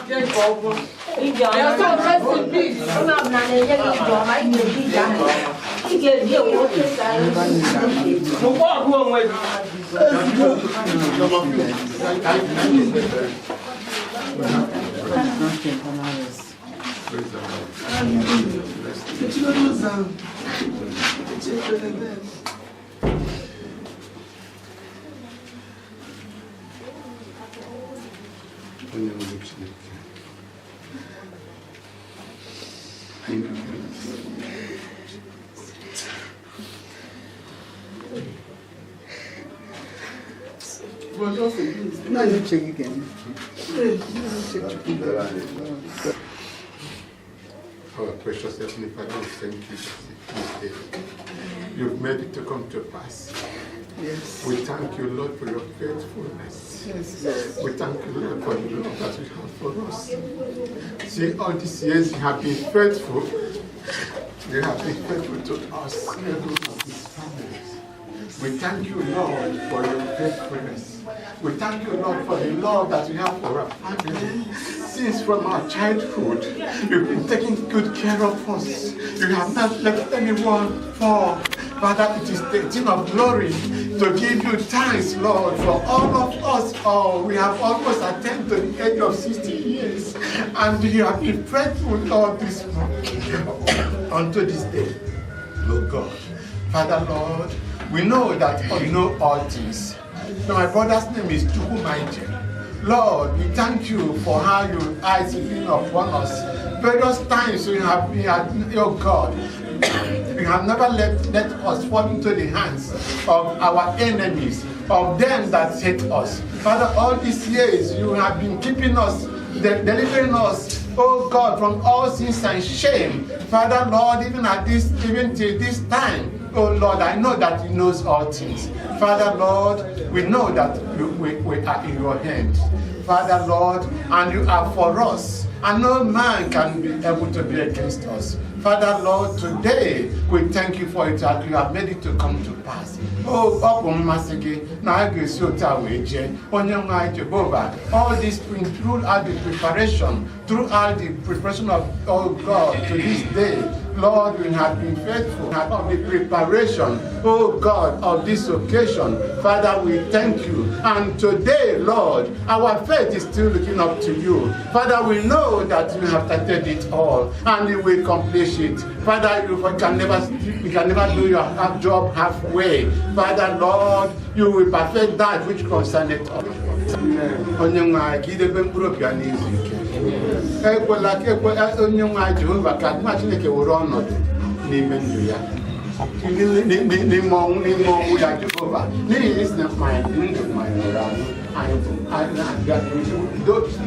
Jee nke ọgwụ. Ije ọma. Ya so rest in peace. Onye ọbụla na-enye gị ije ọma, ị ga-ebi ije ahụ. Ị ga-ebi onwe otu esi ahụ. Mụkwa ọgụ onwe gị. Onye nwe Chineke. Anyị na-ekele gị. Naanị uche gị ga-eme. Our precious Heavenly Father, we thank you this day. You've made it to come to pass. Yes. We thank you, Lord, for your faithfulness. Yes, Lord. We thank you, Lord, for the love that you have for us. See, all these years you have been faithful. You have been faithful to us, every one of these families. We thank you, Lord, for your faithfulness. We thank you, Lord, for the love that you have for our family. Since from our childhood, you've been taking good care of us. You have not let anyone fall. Father, it is the thing of glory to give you thanks, Lord, for all of us. Oh, we have almost attained to the age of 60 years, and you have been faithful, Lord, this unto this day. Oh God. Father, Lord, we know that you know all things. Now, my brother's name is Chukwumaije. Lord, we thank you for how your eyes have been upon us. Various times you have been, oh God, you have never let us fall into the hands of our enemies, of them that hate us. Father, all these years you have been keeping us, delivering us, oh God, from all sins and shame. Father, Lord, even till this time, oh Lord, I know that you knows all things. Father, Lord, we know that we are in your hands. Father, Lord, and you are for us, and no man can be able to be against us. Father, Lord, today we thank you for it that you have made it to come to pass. Oh, ọ bụ mmasị gị na a ga-esi otu a wee jee. Onye nwe anyị Jehova, all this throughout the preparation, throughout the preparation of, oh God, to this day, Lord, we have been faithful of the preparation, oh God, of this occasion. Father, we thank you. And today, Lord, our faith is still looking up to you. Father, we know that you have started it all and you will complete it. Father, you can never do your job halfway. Father, Lord, you will perfect that which concerneth us. Onye nwe anyị, ka idebe mkpụrụ obi ya n'izu ike. Ekwela ka ekwe onye nwe anyị Jehova ka nwa Chineke were ọnọdụ n'ime ndụ ya, n'ime ọnwụ ya, Jehova, n'ihi na isi na ma anyị dị ndụ ma anyị nwụrụ anwụ, anyị bụ anyị na-abịa.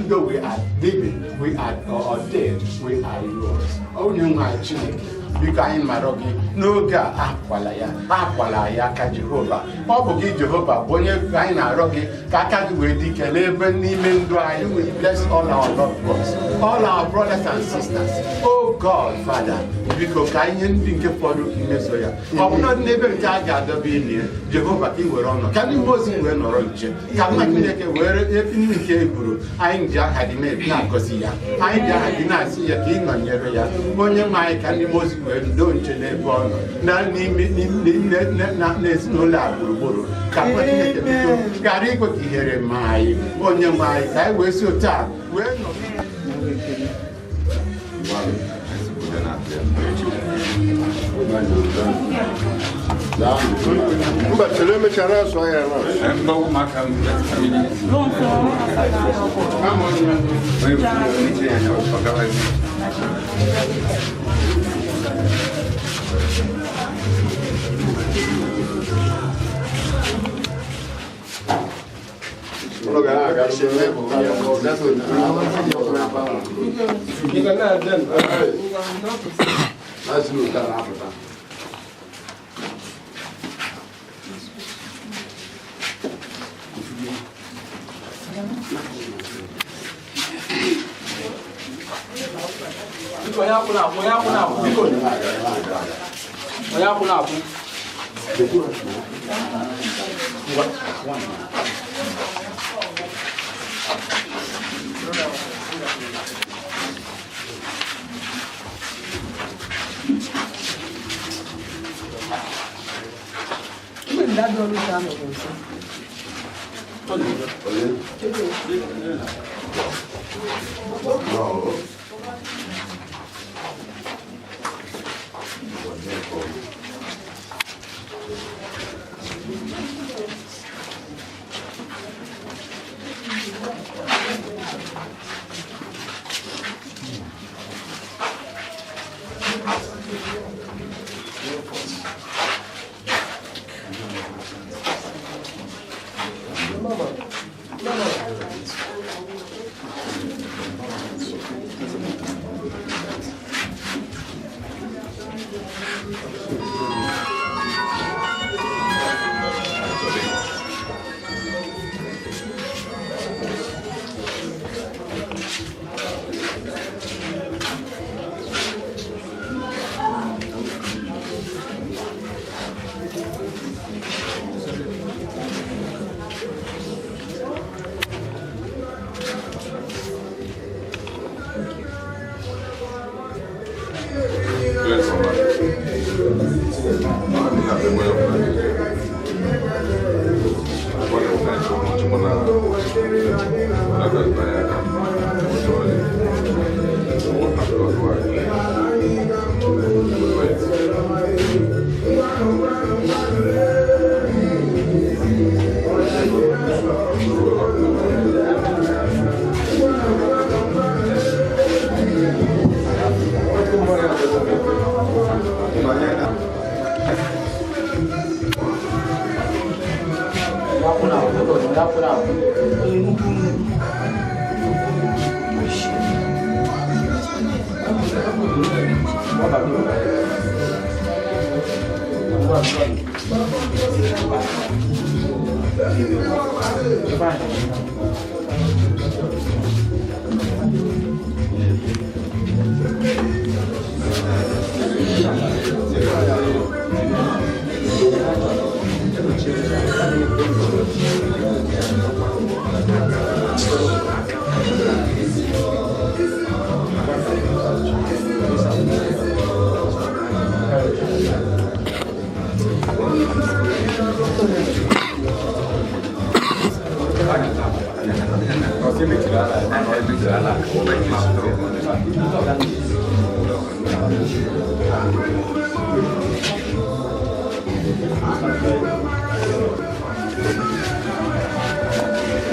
Though we are living, we are or dead, we are yours. Onye nwe anyị Chineke, biko, anyị marọ gị n'oge a, akwala ya, akwala ya aka, Jehova. Ọ bụ gị, Jehova, bụ onye anyị na-arịọ gị ka aka gị wee dị ike n'ebe n'ime ndụ anyị. We bless all our loved ones, all our brothers and sisters, oh God. Father, biko, ka ihe ndị nke fọdụ ka imeso ya, ọ bụla dị n'ebe nke a ga-adọba ili. Jehova, ka ị were ọnọ ka ndị mmụọ ozi wee nọrọ nche, ka nwa Chineke were ndị nke e gburu. Anyị ji aha gị na-agọzi ya, anyị ji aha gị na-asị ya ka ị nọnyere ya, onye nwe anyị, ka ndị mmụọ ozi wee doo nche n'ebe ọ nọ na n'ime n'ezinụlọ a gburugburu, ka nwa Chineke, biko, ghara ikwe ka ihere mee anyị, onye nwe anyị, ka anyị wee si otu a wee nọ. Mba, chere, emechara asụ ya na. Mba, ụmụaka m family. Onye bụ anya ọ gawa. Ụlọ ga na-aga. Ị ga na-abịa. Na-asị na ụta na-apụta. Biko, onye akwụ na-akwụ, onye akwụ na-akwụ, biko. Onye akwụ na-akwụ. Dad ọrụ ka anọghị nso.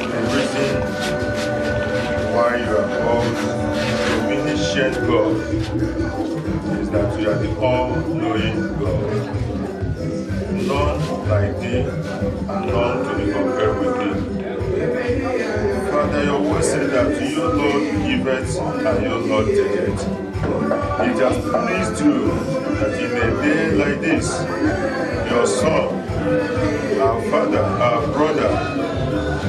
The reason why you are called omniscient God is that you are the all-knowing God. None like thee and none to be compared with thee. Father, your word said that you, Lord, giveth and you, Lord, taketh. It has pleased you that in a day like this, your son, our father, our brother,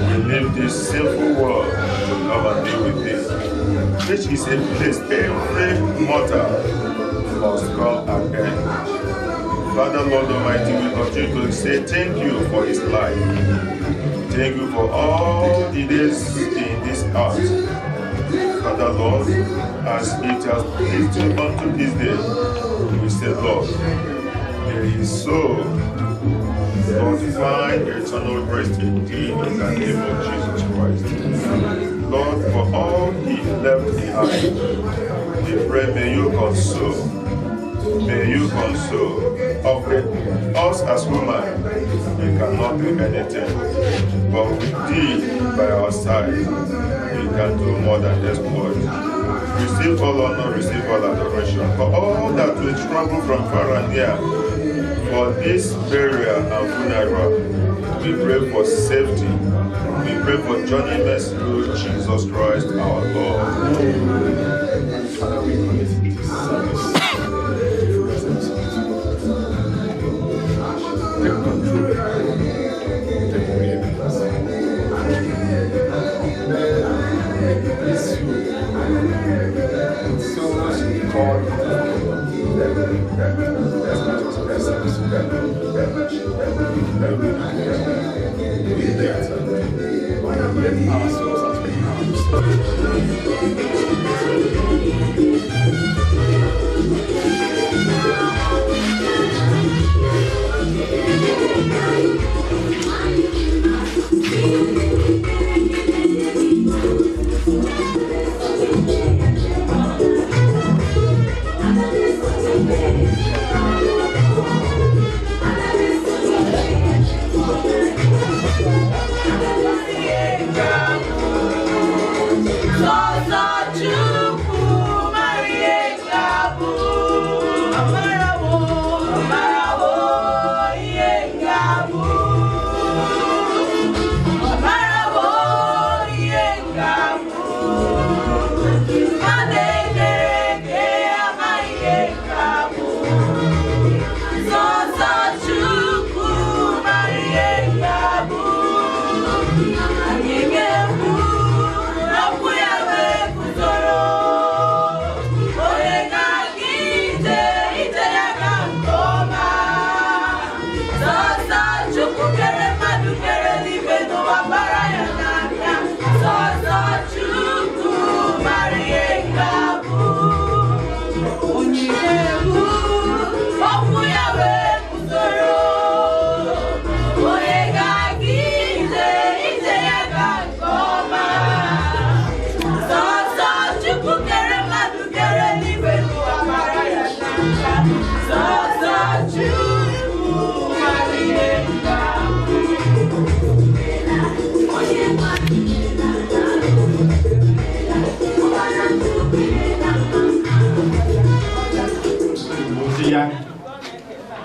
will leave this sinful world to come and be with thee, which is a place every mortal must come and end. Father, Lord Almighty, we continue to say thank you for his life. Thank you for all the days in this earth. Father, Lord, as it has pleased you unto this day, we say, Lord, may his soul, Lord, find eternal rest in thee in the name of Jesus Christ. Lord, for all he left behind, we pray may you console. May you console. Of us as women, we cannot do anything, but with thee by our side, we can do more than exploit. Receive all honor, receive all adoration. For all that will travel from far and near, for this burial and funeral, we pray for safety. We pray for journey mercy through Jesus Christ our Lord. And Father, we commit this service to the presence of you. Take control. Take preeminence. May it please you. And souls be called into the kingdom. Let us presence. Let we declare. We declare. Let our souls as we have.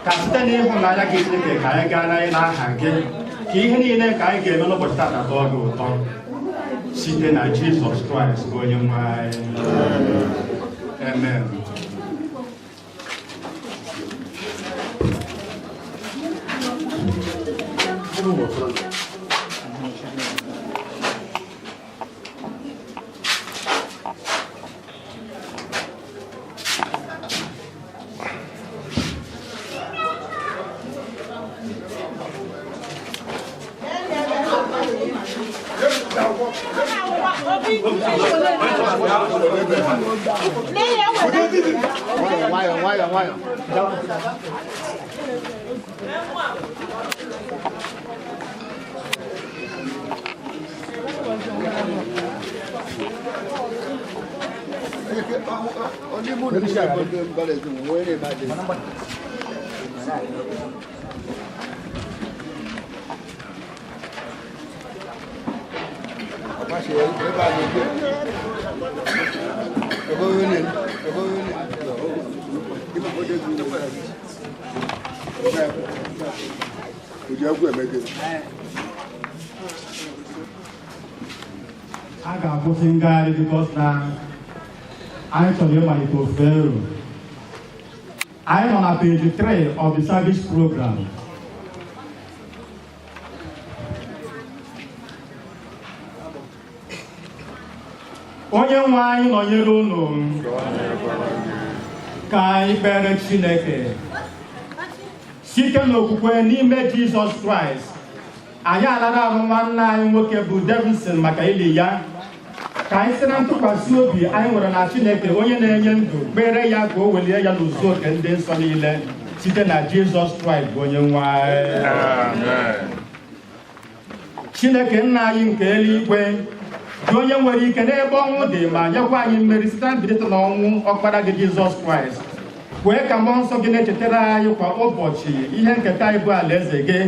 Ka site n'ịhụnanya gị, Chineke, ka anyị gaa n'anya n'aha gị, ka ihe niile ka anyị ga-eme n'ụbọchị tata tọọ gị ụtọ, site na Jizọs Kraịst bụ onye nwe anyị. Amen. Nwayọ, nwayọ, nwayọ. A ga-akwụsị ngagharị because na anyị chọrọ ịmalite ofe ero. Anyị nọ na page 3 of the service program. Onye nwe anyị nọnyere unu. Ka anyị kpere Chineke. Site n'okwukwe n'ime Jizọs Kraịst, anyị anara ahụ nwanne anyị nwoke bụ Davidson maka ili ya. Ka anyị site na ntụkwasị obi anyị nwere na Chineke onye na-enye ndụ kpere ya ka o welie ya n'uzu oke ndị nsọ niile, site na Jizọs Kraịst bụ onye nwe anyị. Chineke nna anyị nke eluigwe dị, onye nwere ike n'ebe ọnwụ dị ma nyekwa anyị mmeri site na mbilite n'ọnwụ ọkpara gị Jizọs Kraịst, kwee ka mmụọ nsọ gị na-echetara anyị kwa ụbọchị ihe nketa anyị bụ alaeze gị,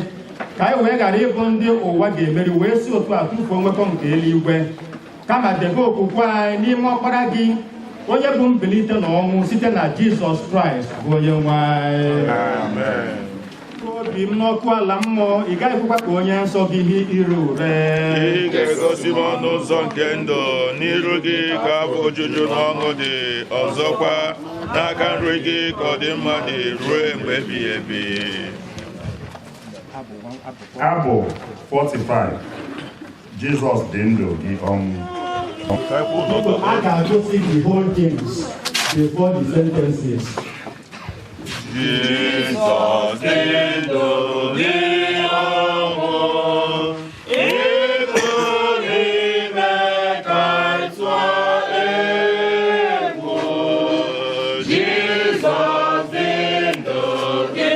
ka anyị wee ghara ịbụ ndị ụwa ga-emeri wee si otu a tụfuo nwekọ nke eluigwe, kama debe okwukwe anyị n'ime ọkpara gị onye bụ mbilite n'ọnwụ, site na Jizọs Kraịst bụ onye nwe anyị. Obi m n'ọkụ ala mmụọ, ị gaghị ekwekwa ka onye nsọ gị hụ ire ure. Ị ga-egosi m ọnụ ụzọ nke ndụ, n'iru gị ka afọ ojuju na ọṅụ dị, ọzọkwa n'aka nri gị ka ọ dị mma dị ruo mgbe ebighị ebi. Abụ 45, Jizọs dị ndụ gị ọnwụ. A ga-agụsị the whole things before the sentences. Jizọs dị ndụ gị ọnwụ, ị pụrụ ime ka anyị tụọ egwu. Jizọs dị ndụ gị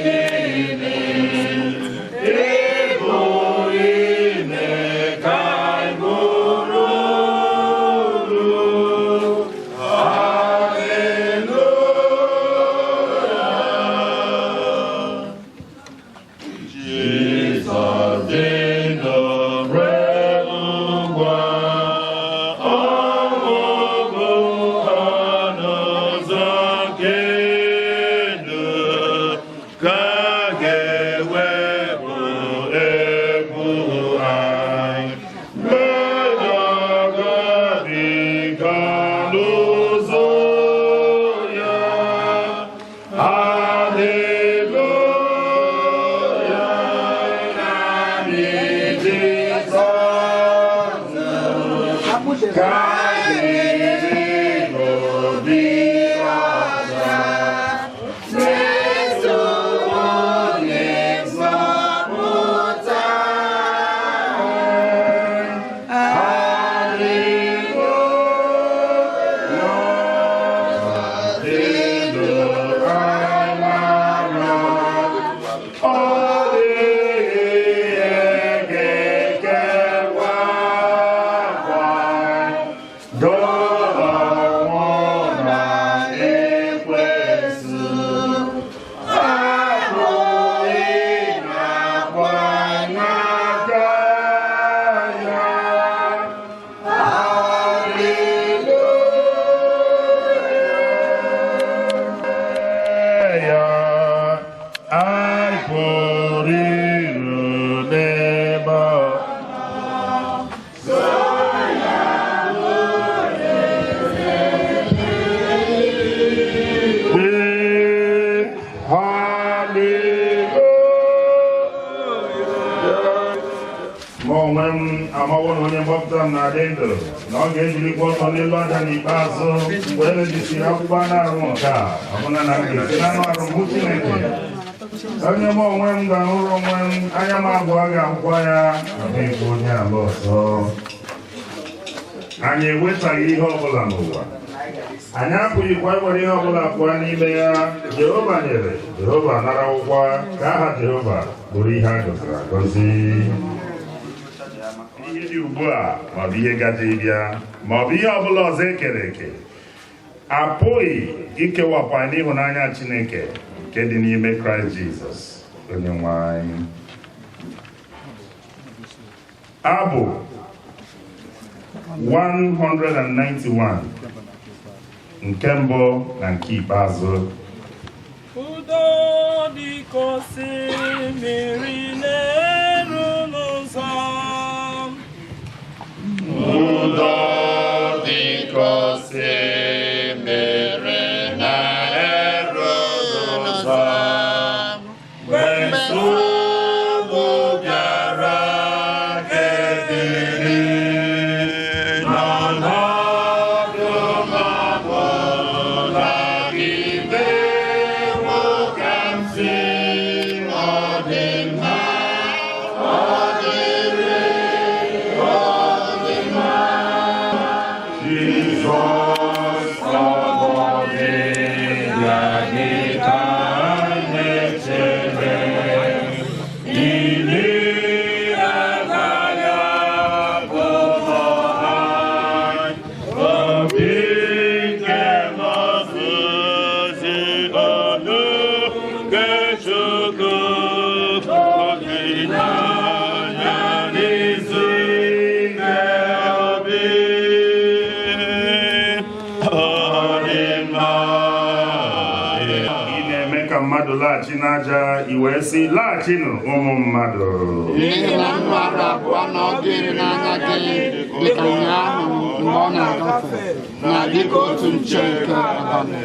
niile, ị pụrụ ime ka anyị bụrụ uru. Hallelujah. Adam na-adị ndụ, na ọ ga-ejilikwa ọtọ n'elu aja n'ikpeazụ mgbe e mebisiri akwụkwọ anụ arụ nke a, ọbụna na m ga-esi n'anụ arụ m hụ Chineke. Onye m onwe m ga-ahụrụ onwe m, anya m abụọ ga-ahụkwa ya, ọ dịghị onye ala ọzọ. Anyị ewetaghị ihe ọbụla n'ụwa, anyị apụghịkwa iwere ihe ọbụla pụọ n'ime ya. Jehova nyere, Jehova narawụkwa, ka aha Jehova bụrụ ihe a gọziri agọzi. Ihe dị ugbu a, maọbụ ihe gaje ịbịa, maọbụ ihe ọbụla ọzọ e kere eke, apụghị ikewapụ anyị n'ịhụnanya Chineke nke dị n'ime Kraịst Jizọs onye nwe anyị. Abụ 191, nke mbụ na nke ikpeazụ. Udo dịka osimiri na-eru n'ụzọ. Udo dịka osimiri na-eru n'ụzọ, mgbe nsogbu bịara kediri n'ọnọdụ ọbụla, imewo ka m si ọ dị mma, ọ dịrị, ọ dị mma. Jizọs, ọbịbịa gị ka na-echere, ili agaghị abụọ anyị, obi nke ozizi olu nke Chukwu, olileanya n'izu ike obi, ọ dị mma. Ị na-eme ka mmadụ laghachi n'aja, i wee sị, "Laghachinụ, ụmụ mmadụ." N'ihi na ndụ arọ 2 na ọgụ 10 n'anya gị dịka ụnyaahụ mgbe ọ na-agafe, na dịka otu nche nke abalị.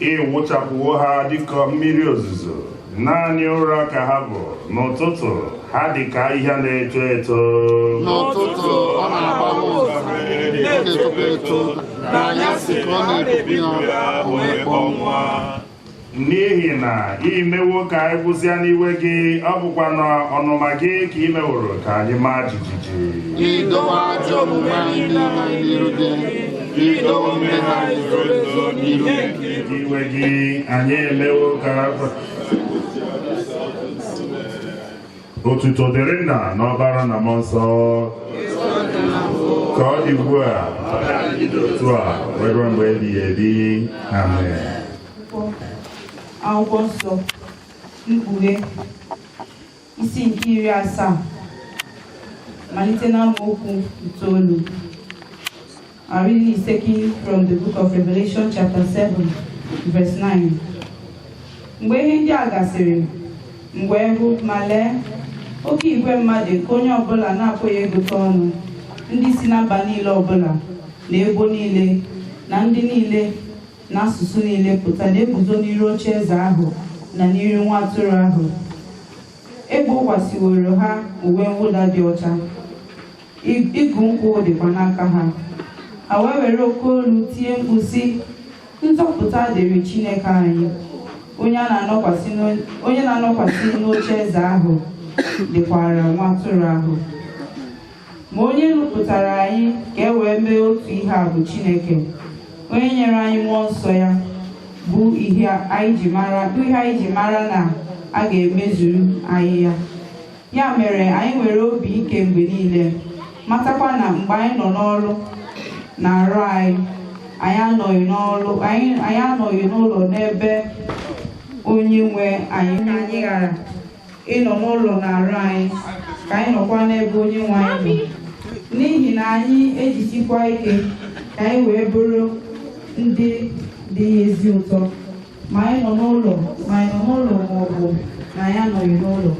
Ị wụchapụwo ha dịka mmiri ozuzo, naanị ụra ka ha bụ. N'ụtụtụ ha dị ka ahịhịa na-eto eto. N'ụtụtụ ọ na-agbawa ụzọ, na-etokwa eto, n'anyasị ka ọ na-ekpupu ya, o wee kpọnwụọ. N'ihi na ị mewo ka anyị gwụsịa n'iwe gị, ọ bụkwa na ọnụma gị ka ị meworo ka anyị maa jijiji. Idowe ajọ omume anyị niile n'iru gị, idowe mmehie anyị zoro ezo n'iru gị. Iwe gị anyị emewo ka. Otuto dịrị Nna na Ọkpara na Mmụọ Nsọ, ka ọ dị ugbu a, otu a, wee ruo mgbe ebighị ebi. Amen. Akwụkwọ Nsọ, Mkpughe, isi nke 70, malite na amaokwu 9. Our reading is taken from the book of Revelation chapter 7 verse 9. Mgbe ihe ndị a gasịrị, m wee hụ, ma lee, oke igwe mmadụ nke onye ọbụla na-apụghị ịgụta ọnụ, ndị si na mba niile ọbụla na ebo niile na ndị niile na asụsụ niile pụta, na-eguzo n'iru oche eze ahụ na n'iru nwa atụrụ ahụ. Egbokwasịworo ha uwe mwụda dị ọcha, igu nkwụ dịkwa n'aka ha. Ha wee were oke olu tie mkpu sị, "Nzọpụta dịrị Chineke anyị, onye na-anọkwasị n'oche eze ahụ, dịkwara nwa atụrụ ahụ." Ma onye nupụtara anyị ka e wee mee otu ihe a bụ Chineke, onye nyere anyị Mmụọ Nsọ ya, bụ ihe anyị ji mara na a ga-emezuru anyị ya. Ya mere anyị nwere obi ike mgbe niile, matakwa na mgbe anyị nọ n'ọrụ na-arụ anyị, anyị anọghị n'ọrụ, anyị anọghị n'ụlọ n'ebe onye nwe anyị. Ka anyị ghara ịnọ n'ụlọ na-arụ anyị, ka anyị nọkwa n'ebe onye nwe anyị nọ, n'ihi na anyị ejisikwa ike ka anyị wee bụrụ ndị dị ya ezi ụtọ, ma anyị nọ n'ụlọ ma ọ bụ na anyị anọghị n'ụlọ.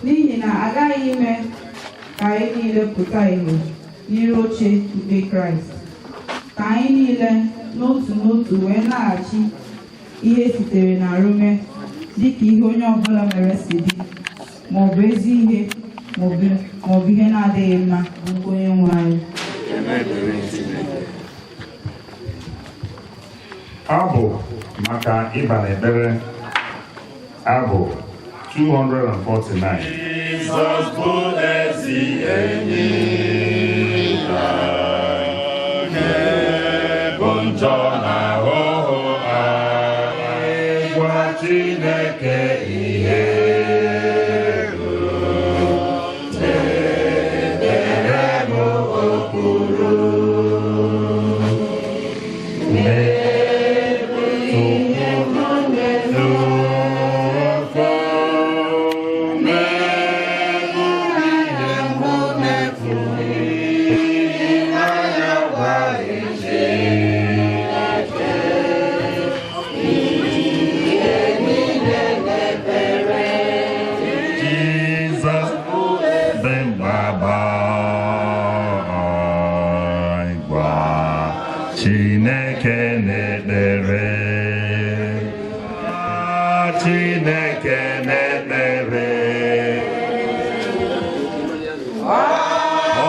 N'ihi na agaghị ime ka anyị niile pụta ìhè n'iru oche ikpe Kraịst, ka anyị niile n'otu n'otu wee laghachi ihe sitere na arụme dịka ihe onye ọbụla mere si dị, ma ọ bụ ezi ihe. maọbụ ihe na-adịghị mma bụkwa onye nwe anyị. Abụ maka ịba n'ekpere, abụ 249. Jizọs bụ ezi enyi anyị, bụ njọ na ahụhụ anyị, gwa Chineke ihe na-edere m okpuru. Jizọs dị mgbaba gwa Chineke n'ekpere, Chineke n'ekpere,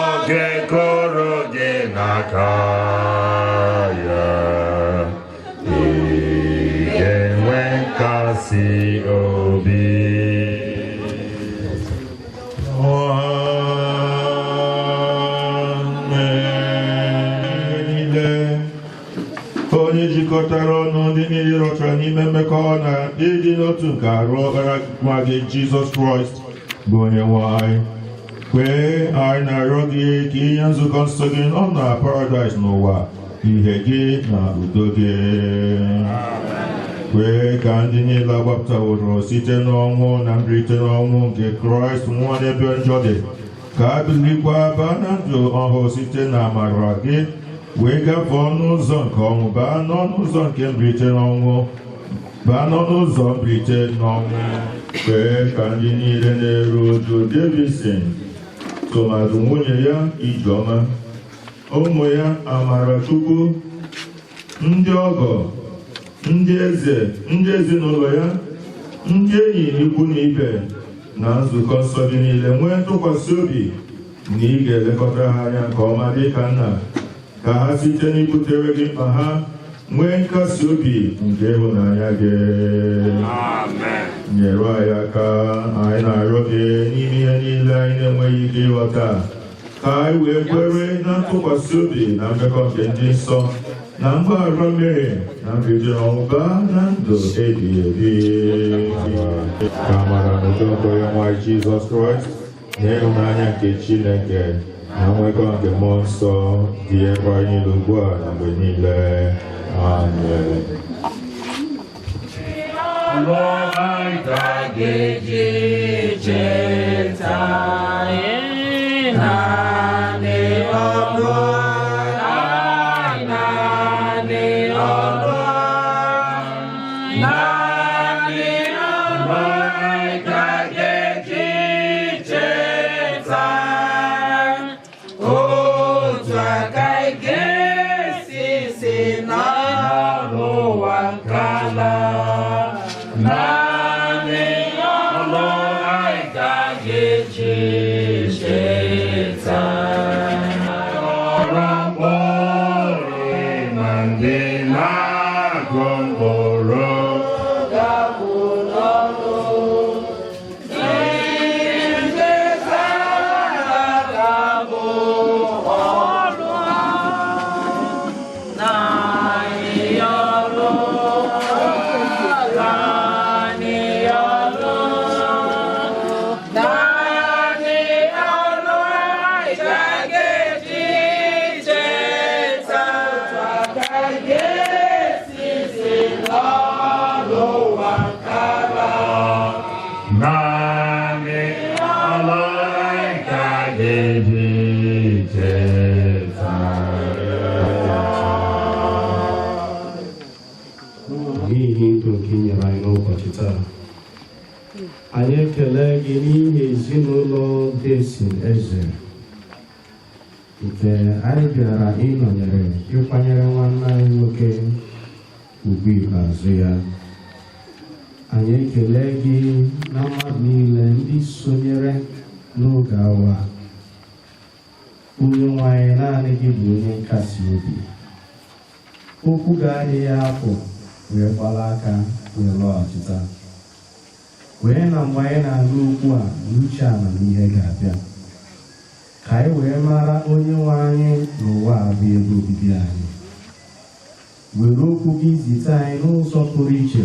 oge koro gị n'aka ya, ị ga-enwe nkasi obi. Ihe niile onye jikọtara ọnụ ndị niile rọtara n'ime mmekọ na ịdị n'otu nke arụ ọbara nwa gị Jizọs Kraịst bụ onye nwe anyị, kwee anyị na-arịọ gị ka inye nzukọ nsọ gị nọ na paradaịs n'ụwa ihe gị na udo gị. Kwee ka ndị niile agbapụtaworo site n'ọnwụ na mbilite n'ọnwụ nke Kraịst nwụọ n'ebe njọ dị, ka a bilikwa baa na ndụ ọhụụ site na amara gị, wee gafee ọnụ ụzọ nke ọnwụ baa n'ọnụ ụzọ nke mbilite n'ọnwụ, baa n'ọnụ ụzọ mbilite n'ọnwụ. Kwee ka ndị niile na-eru uju Davidson, tụmadụ nwunye ya Ijeọma, ụmụ ya Amarachukwu, ndị ọgọ, ndị eze, ndị ezinụlọ ya, ndị enyi, ikwu na ibe, na nzukọ nsọ gị niile nwee ntụkwasị obi na ị ga-elekọta ha anya nke ọma dịka nna, ka ha site n'ibutere gị mkpa ha nwee nkasi obi nke ịhụnanya gị. Nyere anyị aka, anyị na-arịọ gị, n'ime ihe niile anyị na-enweghị ike ịghọta, ka anyị wee kwere na ntụkwasị obi na mmekọ nke ndị nsọ na mgbaghara mmehie na mbilite n'ọnwụ baa na ndụ ebighị ebi. Ka amara na udo nke onye nwe anyị Jizọs Kraịst na ịhụnanya nke Chineke na nwekọ nke mmụọ nsọ dị ebe anyị niile ugbu a na mgbe niile. Amen. Naanị ọlụ anyị ka ga-eji cheta. N'ihi ndụ nke i nyere anyị n'ụbọchị taa, anyị ekele gị n'ihi ezinụlọ Davidson Eze nke anyị bịara ịnọnyere, ịkwanyere nwanne anyị nwoke ugwu ikpeazụ ya. Anyị ekele gị na mmadụ niile ndị sonyere N'oge awa a, onye nwe anyị, naanị gị bụ onye nkasi obi. Okwu gị adịghị apụ wee gbala aka wee lọghachita wee na mgbe anyị na-anụ okwu a n'uche amamihe ga-abịa ka anyị wee mara onye nwe anyị n'ụwa a bụ ebe obibi anyị. Were okwu gị zite anyị n'ụzọ pụrụ iche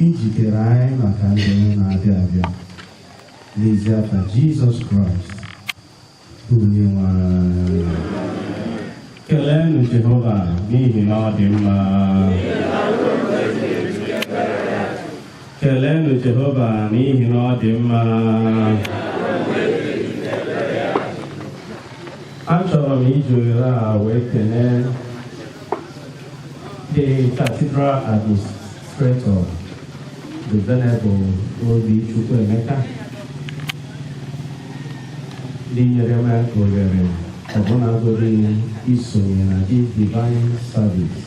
ijikere anyị maka ndụ na-abịa abịa, n'ezi afa Jizọs Kraịst bụ onye nwe anyị. Keleenụ Jehova n'ihi na ọ dị mma. Keleenụ Jehova n'ihi na ọ dị mma. Achọrọ m iji ohere a wee kelee the Cathedral Administrator, the Venerable Obi Chukwuemeka, ndị nyere m ohere ọbụnagodi isonye na this divine service.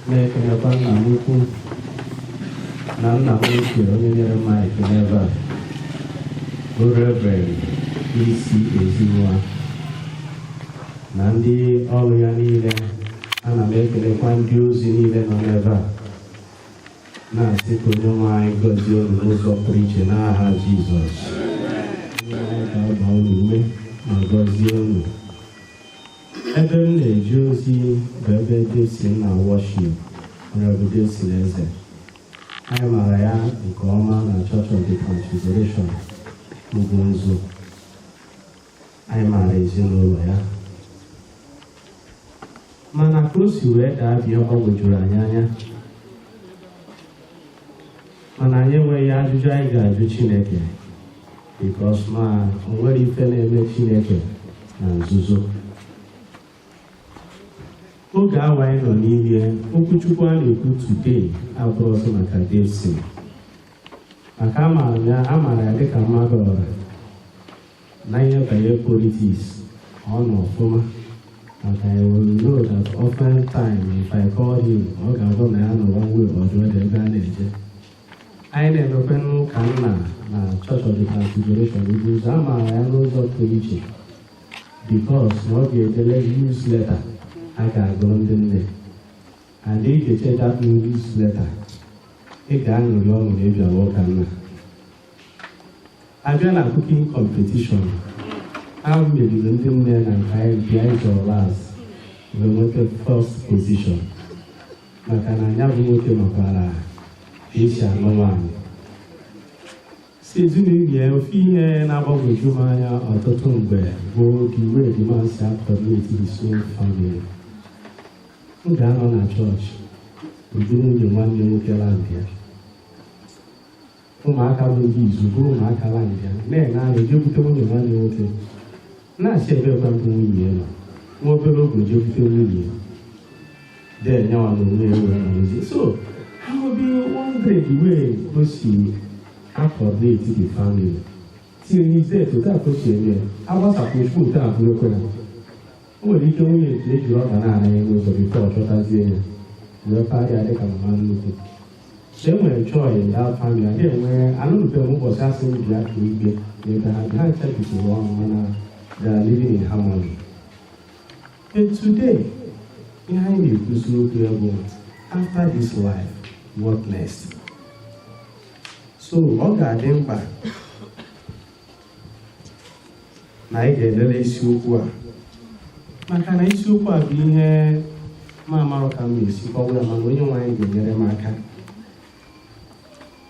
Na-ekelekwa nna m ukwu na nna m ochie onye nyere m ekele ebe a, bụ Reverend isi Ezinwa na ndị ọrụ ya niile. Ana m ekelekwa ndị ozi niile nọ n'ebe a, na-asị ka onye nwe anyị gọzie unu n'ụzọ pụrụ iche n'aha Jizọs. Onye nwe anyị ga-agba unu ume ma gọzie unu. Ebe m na-eje ozi bụ ebe Desin na worship, Honorable Desin Eze. Anyị maara ya nke ọma na Church of the Transfiguration, Ugwu Nzu. Anyị maara ezinụlọ ya, mana ka o si wee daa bịa gbagwojuru anyị anya. Mana anyị enweghị ajụjụ anyị ga-ajụ Chineke, because ma o nwere ife na-eme Chineke na nzuzo. Oge awa anyị nọ n'ime, okwuchukwu a na-ekwu today abụrụ ọzọ maka Desin, maka amaara ya, amaara ya dịka mmadụ ọra na ihe banyere politics. Ọ nọ ọfụma, maka I will know that often time if I call him, ọ ga-abụ na ya nọ one way or the other ebe a na-eje. Anyị na-emekwe n'ụka nna na Church of the Transfiguration Ugwu Ụzọ, a maara ya n'ụzọ pụrụ iche because na ọ ga-edele newsletter a ga-agụrụ ndị nne, and ị ga-eche that newsletter, ị ga-aṅụrị ọṅụ na ịbịawa ụka nna. Abịa na cooking competition, a meriri ndị nne na nke anyị bịa ịzọrọ last wee nweta first position, maka na ya bụ nwoke makwara ka esi anụ nwaanyị. Si ezinụlọ ya, ofu ihe na-agbagwoju m anya ọtụtụ mgbe bụ the way the man si coordinate his own family. M ga-anọ na chọọchị, ụdị nwunye nwanne nwoke land ya, ụmụaka bụ ndị izu bụrụ ụmụaka land ya na-ene anya jekwute nwunye nwanne nwoke, na-asị ebe ekwe mbụ nwunye ya nọ. Nwa obere oge jekwute nwunye ya then nyawa na onwe ya wee nọrọzie. So I will be wondering the way o si coordinate the family till his death. Otu a ka o si eme ya, agbasapụ chukwu otu a bụrụ ya. O nwere ike nwunye nke ejiri ọba na-anya n'ụzọ before ọ chọtazie ya wee parịa dịka mama nnukwu. So e nwere joy in that family. A ga-enwe anụrụbeghị m ụbọchị asị m bịa ka igwe n'ebe ha ha ncha bikọrọ ọnụ, mana they are living in harmony. But today, ihe anyị na-ekwuzi okwu ya bụ, after this life, what next? So ọ ga-adị mkpa na anyị ga-elele isiokwu a, maka na isiokwu a bụ ihe ma amarọ ka m ga-esi kọwa ya, mana onye nwe anyị ga-enyere m aka.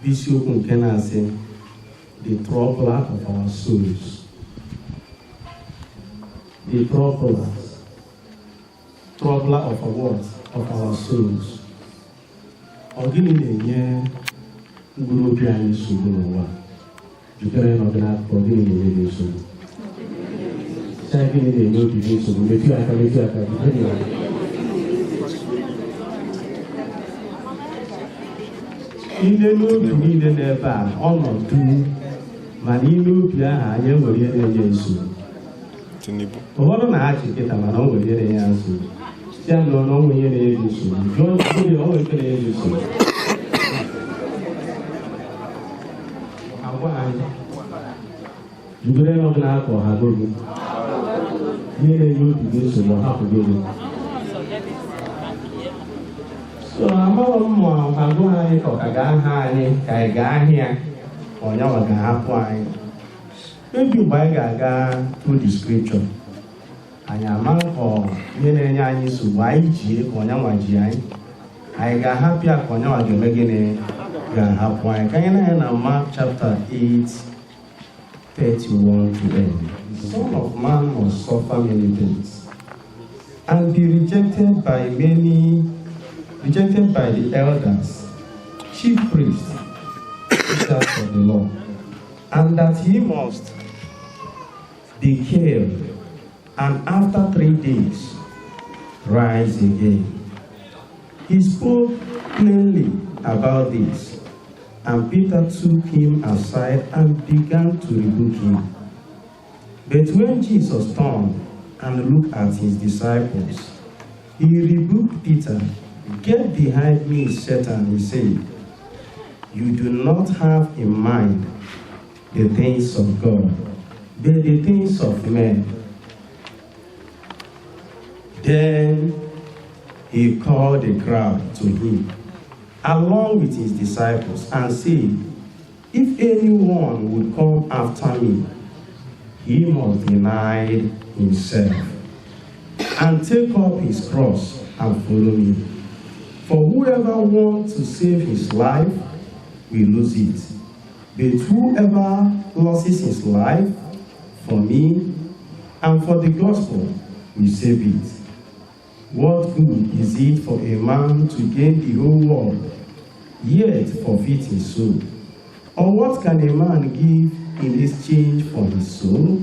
Bụ isiokwu nke na-asị, "The Troubler of Our Souls". The troubler of our what? Of our souls. Ọ gịnị na-enye mkpụrụ obi anyị nsogbu n'ụwa? Jikere nọdụ n'akụkọ, gịnị na-enye gị nsogbu? Sị gịnị na-enye obi gị nsogbu? Metụ aka, metụ aka, jikere ya. Ile n'obi niile n'ebe a, ọnọdụ mana ime obi ahụ anyị enwere ihe na-enye nsogbu. Tinubu. Ụfọdụ na-achị kịta, mana o nwere ihe na-enye ya nsogbu. Si ya nọ na o nwere ihe na-enye gị nsogbu, jụọ oge o nwere ihe na-enye gị nsogbu. Agwa anyị Jugoro ya ọbụla aka ọhago gị. Ihe na-enye obi gị nsogbu ọhapụgo gị. So amarọ m ma ọhago anyị ka ọ ka ga-aha anyị, ka anyị ga-ahịa ka ọnyanwa ga-ahapụ anyị. Maybe mgbe anyị ga-aga through the scripture, anyị ama ka ihe na-enye anyị nsogbu anyị ji ka ọnyanwa ji anyị, anyị ga-ahapụ ya ka ọnyanwa ga-eme gịnị, ga-ahapụ anyị. Ka anyị na ya na Mark chapter 8 31 to end. The Son of Man must suffer many things and be rejected by many, rejected by the elders, chief priests, teachers of the law, and that he must be killed, and after 3 days rise again. He spoke plainly about this, and Peter took him aside and began to rebuke him. But when Jesus turned and looked at his disciples, he rebuked Peter. "Get behind me, Satan," he said. "You do not have in mind the things of God, but the things of men." Then he called the crowd to him, along with his disciples, and said, "If anyone would come after me, he must deny himself and take up his cross and follow me. For whoever wants to save his life will lose it. But whoever loses his life for me and for the gospel will save it. What good is it for a man to gain the whole world, yet forfeit his soul? Or what can a man give in exchange for his soul?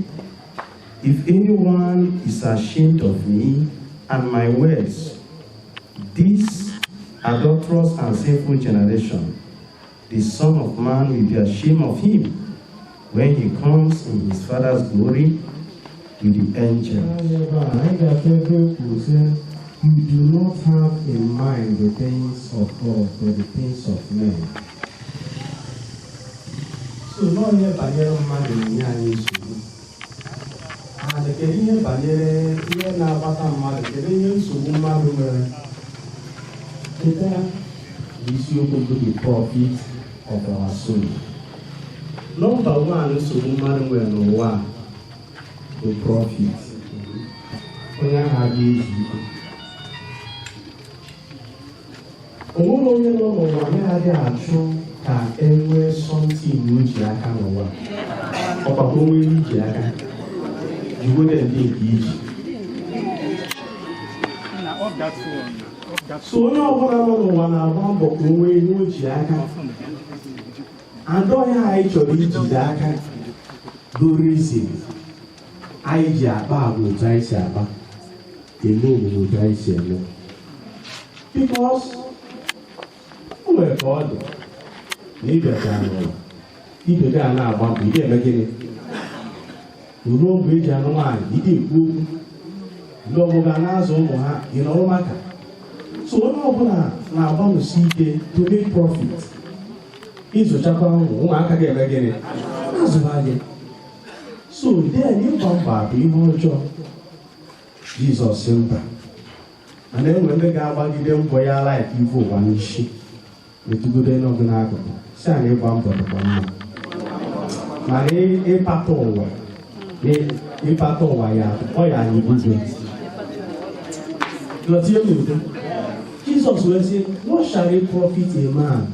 If anyone is ashamed of me and my words, this adulterous and sinful generation, the Son of Man will be ashamed of him when he comes in his Father's glory with the angels." You do not have in mind the things of God, but the things of men. So nọọ ihe banyere mmadụ na-enye anyị nsogbu. And kedu ihe banyere ihe na-akpata mmadụ? Kedu ihe nsogbu mmadụ nwere? Cheta na isiokwu bụ the profit of our soul. Number one nsogbu mmadụ nwere n'ụwa a bụ profit. Onye ahụ adịghị ezu ike. O nwere onye nọ n'ụwa na-adịghị achụ ka e nwee something o ji aka n'ụwa. Ọkpakọ onwe ihe iji aka jiwere ndị nke iji. So onye ọbụla nọ n'ụwa na-agba mbọ ka o nwee ihe o ji aka. Adọghị anyị chọrọ ijide aka bụ reason anyị ji akpa agwa otu anyị si akpa, eme omume otu anyị si eme. Because o nwere ka ọ dị na ịbịachara n'ụwa, ibe gị a na-agba mbọ, ị ga-eme gịnị? Ruo mgbe eji anụ nwaanyị, ị ga-ekwu okwu. Ndị ọgbọ ga na-azụ ụmụ ha, ị nọrọ maka. So onye ọbụla na-agbanụsi ike to make profit. Ịzụchakwa ụmụ, ụmụaka ga-eme gịnị? Azụba gị. So then ịgba mbọ bụ ihe ọjọọ? Jizọs sị mba. Mana enwere ndị ga-agbagide mbọ ya like ivu ụwa n'isi. Metụgodo n'ọgụ n'akụkụ si anyị, ịgba mbọ dịkwa mma, mana ịkpata ụwa, ịkpata ụwa ya ọ ya anyị bugo. Lọtie m n'udo. Jizọs wee sị, "What shall it profit a man?"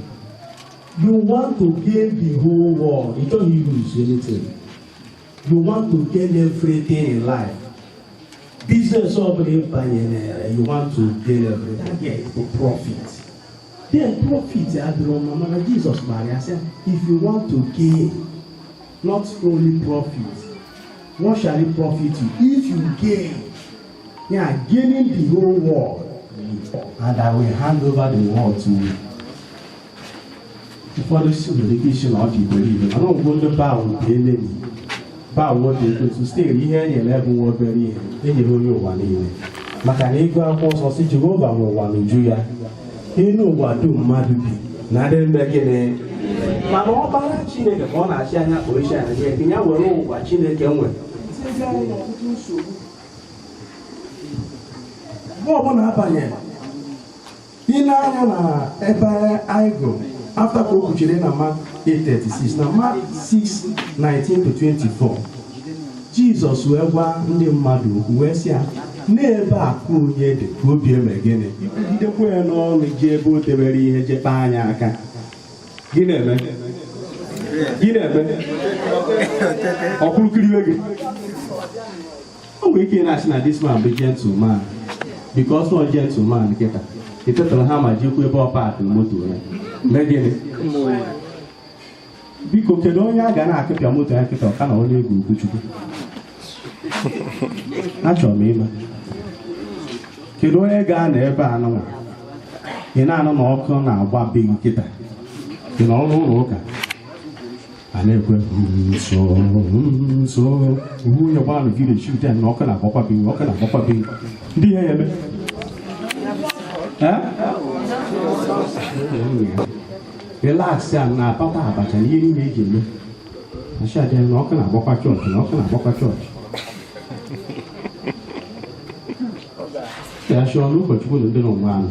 You want to gain the whole world, you don't lose anything. You want to gain everything in life. Business ọbụla ị banyere, you want to gain everything. That is the profit. Then profit adịrọ mma, mana Jizọs gbara ya sị, if you want to gain, not only profit, what shall it profit you if you gain? Yeah, gaining the whole world, and I will hand over the world to you. Ụfọdụ si nwere ike isi na ọ dị iberibe, mana ọgwụgwọ ndị baa nke eleni baa dị etu still ihe e nyere bụ nwa obere ihe e nyere onye ụwa niile, maka na ịgụ akwụkwọ nsọ si Jehova nwe ụwa n'uju ya, elu ụwa dum mmadụ bi na ndị mbe gịnị. Mana ọkpara Chineke ka ọ na-achị anya kpọọ isi ala nye ya, ya were ụwa Chineke nwere. Mgbe ọbụla abanye ile anya na ebe anyị gụrụ after ka o kwuchiri na Mark 8:36 na Mark 6:19-24, Jizọs wee gwa ndị mmadụ okwu wee sị ya n'ebe akụ onye dị ka obi eme gịnị, ikwugidekwa ya n'ọnụ ji ebe o debere ihe jekpa anya aka. Gị na-eme gị na-eme ọkwụrụkiriwe gị. O nwere ike ị na-asị na this man bụ gentleman, because ọ gentleman kịta etetara ha ma jikwa ebe ọ paakị moto ya mee gịnị. Biko, kedu onye a ga na-akụpịa moto ya kịta ọka na onye egwu okwuchukwu? Achọrọ m ịma kedu onye ga-anọ ebe a nụnwa ị na-anụ na ọkụ na-agba be gị kịta, ị nọ n'ụlọ ụka a na-ekwe nsọ nsọ nwunye gbanụ village children na ọkụ na-agbakwa be gị, ọkụ na-agbakwa be gị, ndị ihe ya eme. Eh? Relax ya na apata abacha na ihe niile eji eme achị adịghị na ọkụ na-agbakwa chọọchị, na ọkụ na-agbakwa chọọchị ya chọọ na ụkọchukwu na ndị n'ụwa ahụ.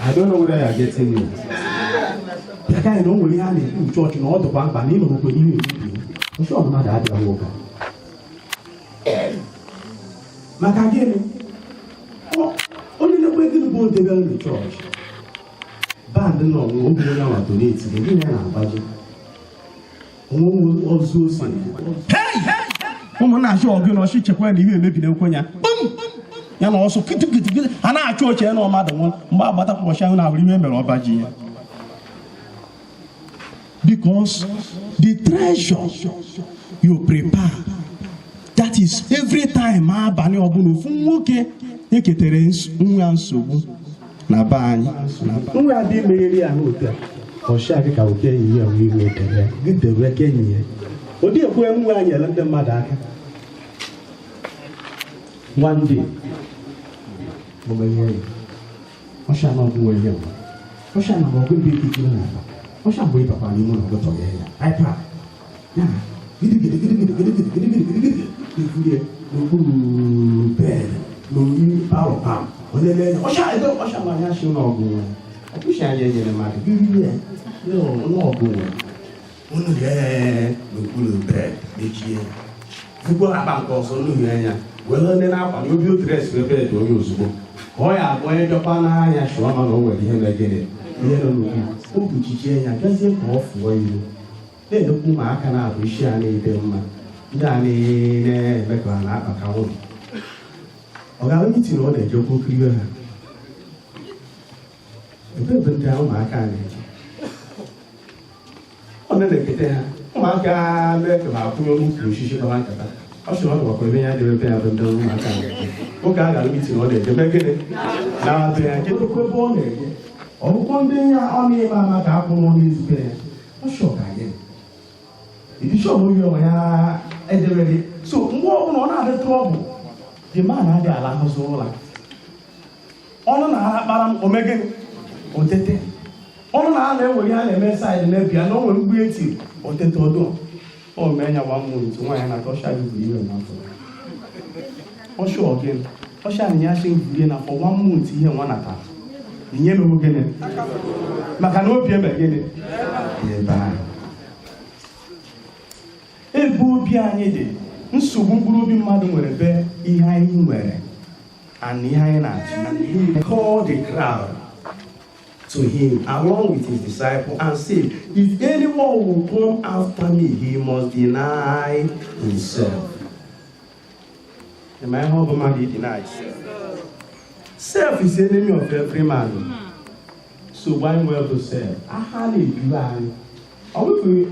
I don't know whether you are getting me. Bịa ka anyị na o nwere ihe a na-ekwu chọọchị na ọ dịkwa mkpa na ịnọrọkwa n'ihe ebibi ọchọ mmadụ abịaghị ụka. Maka gịnị? Onye na-ekwe gịnị bụ odebere na chọọchị band nọ nwe oge onye awa donate gịnị ya na-agbaji onwe ozu ose. Ụmụnna achọ ọgụ na ọchị chekwa na ihe emebiri ekwe ya ya na ọsọ kịtịkịtị a na-achụ oche na ọmadụ nwụrụ mgbe agbatakwa ọchị ahụ na-ahụrụ ihe mere ọba ji ya. Because the treasure you prepare, that is every time abalị ọbụla ofu nwoke eketere nwa nsogbu na be anyị nwa dị megheri ya n'otu a ọchị gị ka oke enyi ya nwee iwe debe gị debe ka enyi ya ụdị ekwe nwa anyị nyere ndị mmadụ aka. One day ọsha na ọgwụ ihe nwa ọsha na ọgwụ ndị ekikere na akpa ọsha mgbe ị bakwara n'ime ụlọ gọtọ ya ya ipad ya gidigidi gidigidi gidigidi gidigidi gidigidi efurie n'okpuru bed n'oyi palọ pam olele ya ọsha ebe ọsha na anya shi n'ọgụ nwa ọkwụsị anya enyere mmadụ gịrị ya n'ọgụ nwa unu lee n'okpuru bed mechie fukwa akpa nke ọzọ n'uhi anya were ndị na-akwa n'obi otres ebe dị onye ozugbo ka ọ ya abụ onye dọkwa n'anya chụọ ma na o nwere ihe megịnị ihe nọ n'okpuru o kpuchichie ya bịazie ka ọ fụọ ilu na-edokwu ụmụaka na-abụ isi a na-ede mma ndị a na-eme ka ha na-akpa ka nwụrụ ọ ga-ahụ mitin ọ na-eje okwu kiriwe ha ebe ebe ndị ahụ ụmụaka a na-eje ọ na-ekete ha ụmụaka mee ka ha akwụnye n'ukwu osisi kpara nkata ọ sịrị ọ dọkwara ebe ya dị ebe ya bụ ndị ụmụaka na-eje oge a gara mitin ọ na-eje mee gịnị na-abịa ya jedokwa ebe ọ na-eje ọgwụkwọ ndị ya ọ na-eme ama ka akwụ n'ọnụ ezube ya ọ sị ọ ka gịnị bishọp oyi onwe ya edebere so mgbe ọbụla ọ na-adị trọbụl the man adịghị alahụzi ụra ọnụ na-ara kpara m omegịnị otete ọnụ na-ala ewere ihe a na-eme saịdị n'ebi ya na o nwere mgbe etiri otete ọdụ o mee ya gwa mmụọ nwaanyị na ọsha gị buru ihe n'afọ ọsha ọgịnị ọsha anyị ya shi burie na for one month ihe nwa natara inye mewo gịnị maka na obi eme gịnị ebe ahụ ebe obi anyị dị nsogbu mkpụrụ obi mmadụ nwere be ihe anyị nwere and ihe anyị na-achị. He called the crowd to him along with his disciple and said, if anyone will come after me, he must deny himself. Am I how man he denies? Self is the enemy of every man. So why well to self? Aha na-edu anyị. Ọ bụghị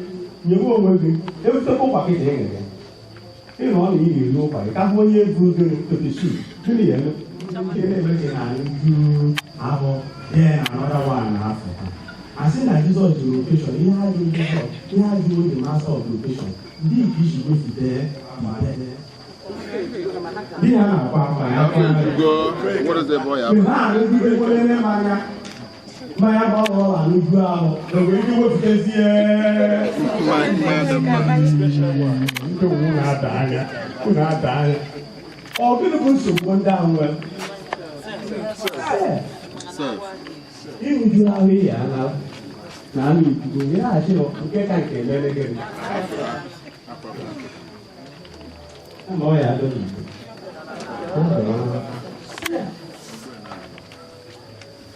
nyewe onwe gị ewetekwa ụkwa gị dị ya. Ị nọ na ị na-eri ụkwa gị ka hụ onye bụ gịnị pepe soup gịnị ya eme nke na-eme gị na anyị juru ahụ then another one after. I say na Jesus the location ihe adịghị Jesus ihe adịghị the master of location ndị nke iji wefute ma di ha na-akwa akwa ya Go, what is the boy? ha arụgide kwelele m anya Mmanya ma ọ bụla anụju ahụ na nwere ike wepụtazie ndị owu na-ada anya, unu ada anya. Ọ gịnị bụ nsogbu ndị ahụ nwere? Ịhụju ahụ ihe anara na anụ ikuku nyeghachi nke ka nke emere gịnị ama ọ ya adọ n'ikuku.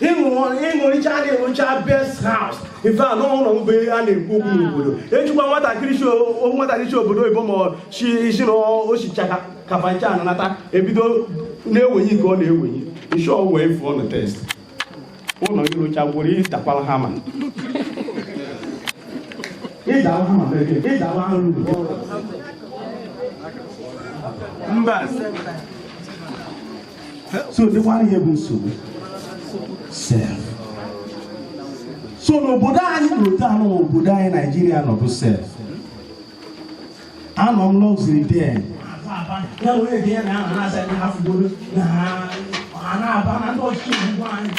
Ịṅụrịcha na-enwecha best house ife a n'ụlọ mgbe a na-ekwu okwu n'obodo ejikwa nwatakịrị si obodo oyibo ma isi na osicha kafancha anata ebido na-ewenyi nke ọ na-ewenyi nshi ọwụ efu ọnụ test ụlọ irocha gwụrụ ịdakwala hama ịdawa hama mere gịnị? Ịdawa arụ mba. So dịkwara ihe bụ nsogbu self. So n'obodo anyị n'otu anụ obodo anyị Naijiria nọ bụ self. Anọ m luxury den ya wee dị ya na aha na-asa ndị ha fugoro na ha na-aba na ndị ọchịchị ugwu anyị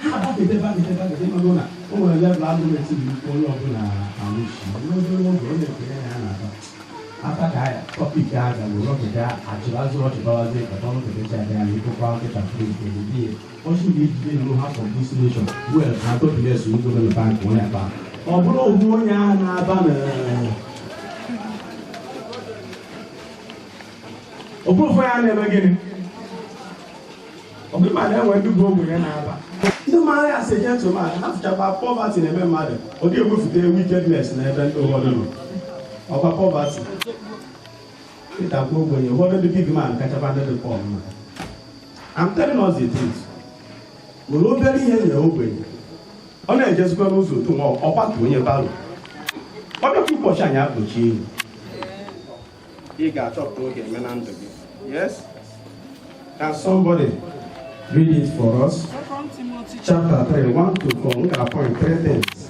ha abagide bagide bagide mana na o nwere level agụmenti bụ ikwu onye ọbụla anwụchi n'obere oge ọ na-ekwenye ya na-aba ata ka topic a ga were ọgịga achịbazi ọchịbawazi nkata ọnụ kete adị anya ịkụkwa nkịta free ebibie ọchị ga-ejide nụ half of this nation well na topiles ugbo na bank onye akpa ọ bụrụ ogbu onye ahụ na-aba na ọ bụrụ ụfọdụ ya na-eme gịnị ọ bụrụ ma na-enwe ndị bụ ogbenye na-aba ndị maara ya sị gentleman ha fụchakwa poverty na-eme mmadụ ọ dị ewefute wickedness na ebe ndị ụfọdụ nọ ọkwa poverty ịtakwa ogbenye ụfọdụ ndị big man kachakwa ndị dị poor mma. I'm telling us the truth. Were obere ihe nye ogbenye ọ na-ejezikwa n'ụzọ otu nwa ọkwatu onye baro ọ bịakwa ụbọchị anyị akpọchi enyi ị ga-achọpụta oge eme na ndụ gị. Yes? Can somebody read it for us? Chapter 3, 1 to 4. M ga-appoint three things.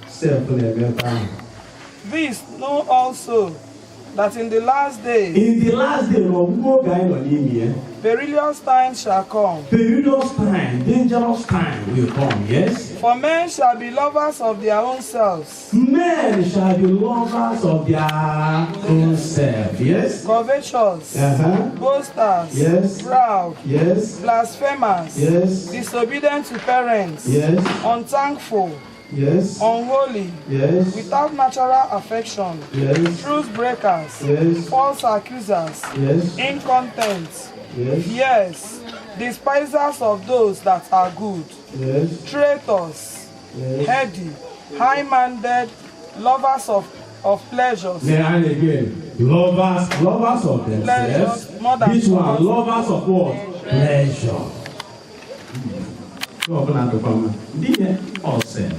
Self na-eme ebe ahụ. This know also that in the last day, In the last day, n'ọgwụgwụ oge anyị nọ n'ime ya, perilous times shall come. Perilous time, dangerous time will come, yes? For men shall be lovers of their own selves, Men shall be lovers of their own self, yes? Covetous, boasters, Yes. proud, Yes. blasphemers, Yes. disobedient to parents, Yes. unthankful, Yes. unholy, Yes. without natural affection, Yes. truth breakers, Yes. false accusers, Yes. incontinent, Yes. yes, despisers of those that are good, Yes. traitors, Yes. heady, high-minded, lovers of pleasures. Then and again, lovers of themselves. Pleasures, more than This one, lovers of what? Pleasure. Ọ bụla dịkwa mma. Ndị ihe ọsef.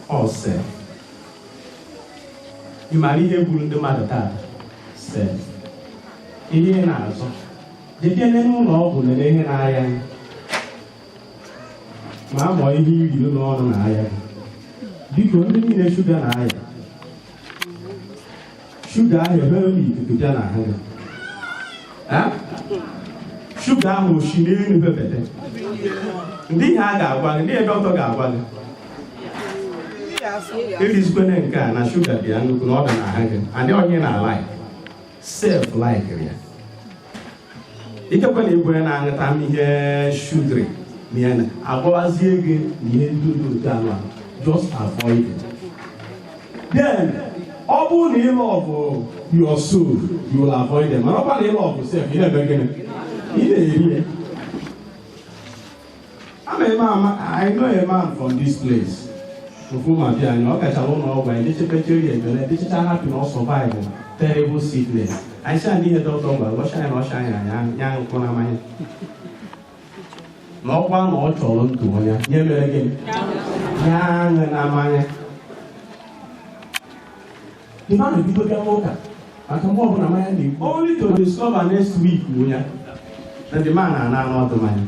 Ọsef. Ị maara ihe gburu ndị mmadụ taa? Sef. Ihe ị na-azụ. Jekene n'ụlọ ọgwụ lere ihe na-aya gị. Ma amụọ ihe iriri n'ọnụ na-aya gị. Biko ndị niile shuga na-aya. Shuga ahụ ebere n'ikuku bịa n'ahụ gị. Shuga ahụ si n'elu bebete. Ndị ihe a ga-agwa gị, ndị ihe dọkịta ga-agwa gị. Erizikwene nke a na shuga dị ya nnukwu na ọ dị n'ahụ gị. Adị onye na like. Self like ya. Ikekwe na igwe na-aṅụta ihe shugri na ya na agwawazie gị na ihe ndị dị otu anụ a, just avoid it. Then, ọ bụrụ na ị love your soul, you will avoid them. Mana ọ bụrụ na ị love self, ị na-eme gịnị? Ị na-eri ya. Ama eme ama, I know a man from this place. Ofu ma bịa anyị, ọ kachara ụlọ ọgwụ anyị dechepechere ya ebele, dechecha happy na ọ survive terrible sickness. Anyị sị anyị ihe dọkịta gwara, ọsha anyị na ọsha anyị anya ya nkwụ na mmanya. Na ọkwa na ọ chọrọ ndụ ya, nye mere gịnị? Ya aṅụ na mmanya. The man ebido gawa ụka maka mgbe ọbụla mmanya na-egbu. Only to discover next week ya na the man na-ana anụ ọdụ mmanya.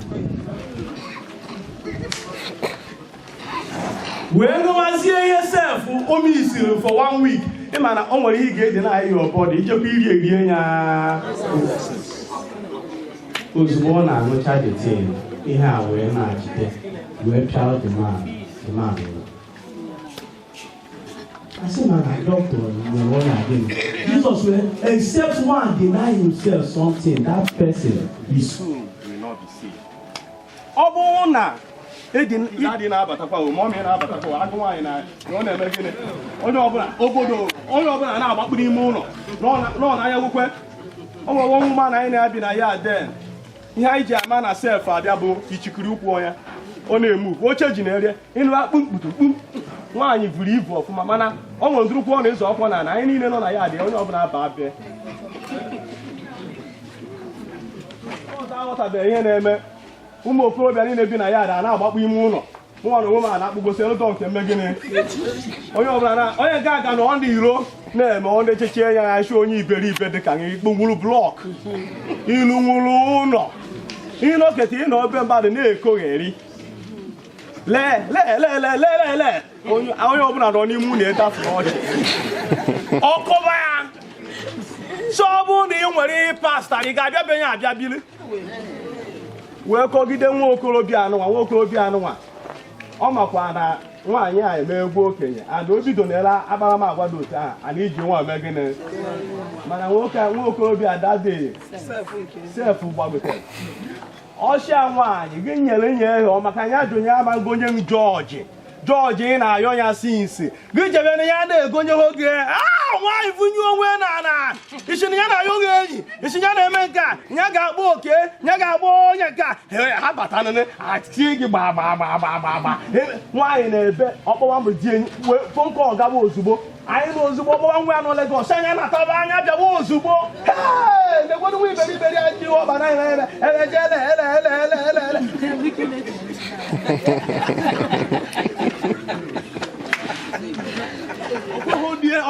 Wee ṅụwazie ihe sef o misiri for 1 week. Ị ma na o nwere ihe ị ga-eji na-ayị your body ijekwa iri erie ya ozugbo ọ na-aṅụcha the thing, ihe a wee na-achite Wee pịa the man, the man nwụrụ. Asị ma na doctor nwere ọnya gịnị? Jesus wee, except one deny himself something, that person is soul will not be saved. Ọ bụrụ na daddy na-abatakwa o, mommy na-abatakwa o, agụ nwaanyị na na ọ na-eme gịnị, onye ọbụla obodo, onye ọbụla na-agbakpu n'ime ụlọ nọ n'anya gwukwe. Ọ nwere nwa nwa na anyị na-abi na ya den. Ihe anyị ji ama na sef abịa bụ ichikiri ụkwụ ya, ọ na-emu oche ji na-erie ịnụ akpụ mkputu mkpu. Nwaanyị buru ibu ọfụma, mana ọ nwere ndụrụkwu ọ na-ezo ọkwọ na anyị niile nọ na ya dị, onye ọbụla aba abịa. Ọ aghọtabeghị ihe na-eme. Ụmụ okorobịa niile bi na ya a na-agbakpu ime ụlọ. Nwa na onwe m a na-akpụgosi elu nke mme gịnị. Onye ọbụla na onye ga aga na ọ dị iro na-eme ọ na-echeche ya achị onye iberibe dị ka ikpu nwuru block ilu nwuru ụlọ ịnọketa ịnọ ebe mmadụ na-ekogheri. Lee lee lee lee lee lee lee, onye ọbụla nọ n'ime ụlọ ịtafu ọchị ọkụba ya. So ọ bụrụ na ị nwere ihe pasta, ị ga-abịa be ya abịa bili wee kọgide nwa okorobịa anụnwa. Nwa okorobịa anụnwa ọ makwa na nwaanyị a eme egwu okenye and o bido n'ela akparamagwa dị otu ahụ a na iji nwa eme gịnị. Mana nwoke nwa okorobịa dade sef gbagotere ọchịa nwaanyị gị nyere nye ya ọ maka ya jụ ya ama gonye m jọọjị jọọjị ị na-ayọ ya sinsi gị jebe na ya na-egonye oge a nwaanyị vunye onwe na na isi na ya na-ayọ gị enyi isi ya na-eme nke a ya ga-akpọ oke ya ga-akpọ onye nke a ha bata nene atie gị gba gba gba gba gba gba. Nwaanyị na-ebe ọkpọwa mbụ di enyi fon kọl gaba ozugbo anyị na ozugbo ọkpọwa nwa ya nọ Legọs anya nataba anya bịawa ozugbo. Ee, negwenu nwa iberiberi anyị ọba na ele ele ele ele ele ele ele ele.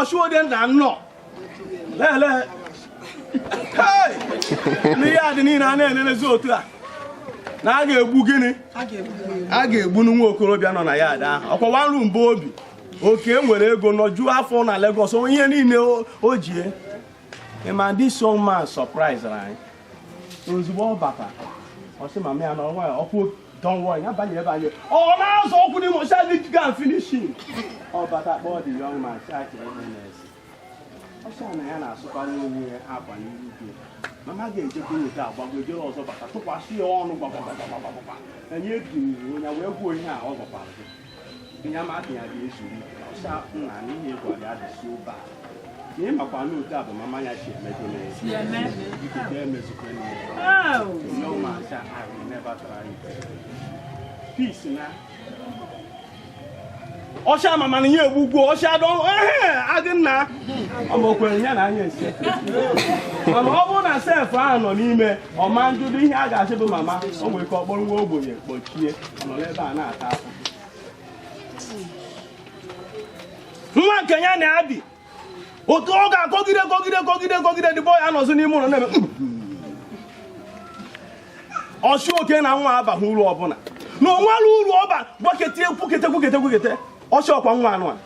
Ọṣụodie na nnọ lele n'ihe a dị niile a na-enelezi otu a na a ga-egbu gịnị, a ga-egbu nwa okorobịa nọ na ya ada ahụ. Ọkwa one room bụ obi oke nwere ego nọjuo afọ na Lagos onwe ihe niile o jie. Ịma this young man surprise anyị ozugbo ọ bata ọ sị mama ya na ọnwa ya ọkwụ don't worry ya banye ebe anyị ọ na-azọ ọkwụ n'ime ọsị anyị go and finish him. Ọ bata kpọọ the young man sị aka ihe na-ese ọsị na ya na-asụkwara onwe ya akwa n'iru gị mama ga-ejekwa ote agbago ejere ọzọ bata tụkwasị ya ọnụ gbagbagbagbagba anyị ebiri onye wee gwuo ihe a ọ gwakwara gị ya ma aka ya ga-ezuru ike ọsị nna n'ihe gwara ya dị so bad na ịmakwa na otu a bụ mama ya si eme gị n'ezi emezikwa young man sị I will never try it. Peace na ọsha mama na ihe egbugbo ọsha dọ ehe adị nna ọ ma okwere ya na anya esi. Mana ọ bụrụ na sef ahụ nọ n'ime ọma njụdụ ihe a ga-asị bụ mama o nwere ka ọ kpọrọ nwa ogbenye kpọchie ọ nọ n'ebe a na-ata afọ. Nwa nke ya na-abị otu ọ ga-akọgide kọgide kọgide kọgide dị bọọ ya nọzi n'ime ụlọ na-eme ọchụ oke na nwa abaghị uru ọbụla na onwere uru ọba gbakete kwukete kwukete kwukete ọchị ọkwa nwa anụ a.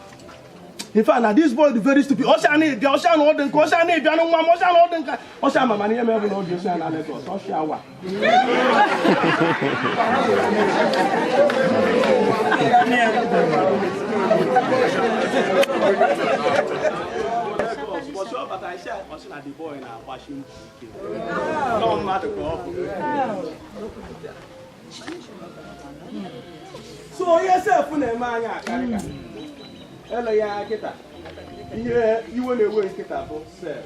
In fact, na this boy is very stupid. Ọchị a na-ebịa ọchị a na ọdị nka ọchị a na-ebịa na nwa m ọchị a na ọdị nka ọchị a mama na ihe mere bụ na oge osi na Lagos ọchị awa. Ọchị na the boy na-agbashi mbọ ike. Nọ mmadụ ka ọ bụ. So onye sef na-eme anya akarịka eleghị anya kịta ihe iwe na-ewe nkịta bụ sef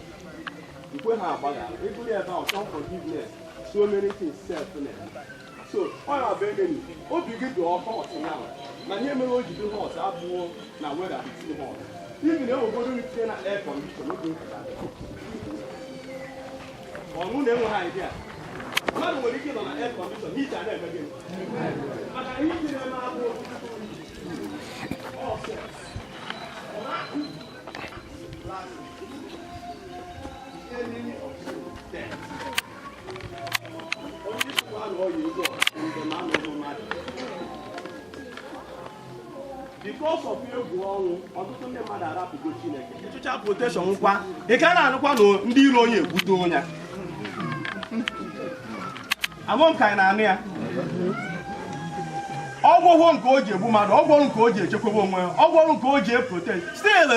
ikwe ha agbagha ịgụrụ ebe ahụ some forgiveness so many things sef na-eme. So ọ ya bụ enemy obi gị dị hot now na ihe mere o ji dị hot abụọ na weather dị too hot even ewegoro tinye na air condition obi nkịta ọnwụ na-enweghị idea. Mmadụ nwere ike ịnọ na air condition heat a na-eme gịnị maka ihe iji na-eme abụ onye isi anụ ọya ego njem anụ mmadụ because of egwu ọnwụ ọtụtụ ndị mmadụ arapụgo Chineke ịchụcha protection nkwa ị ka na-anụkwa na ndị iro onye egbute onye amụ m ka anyị na-anụ ya. Ọgwụgwọ nke o ji egbu mmadụ, ọgwụrụ nke o ji echekwaba onwe ya, ọgwụrụ nke o ji eprotect. Still,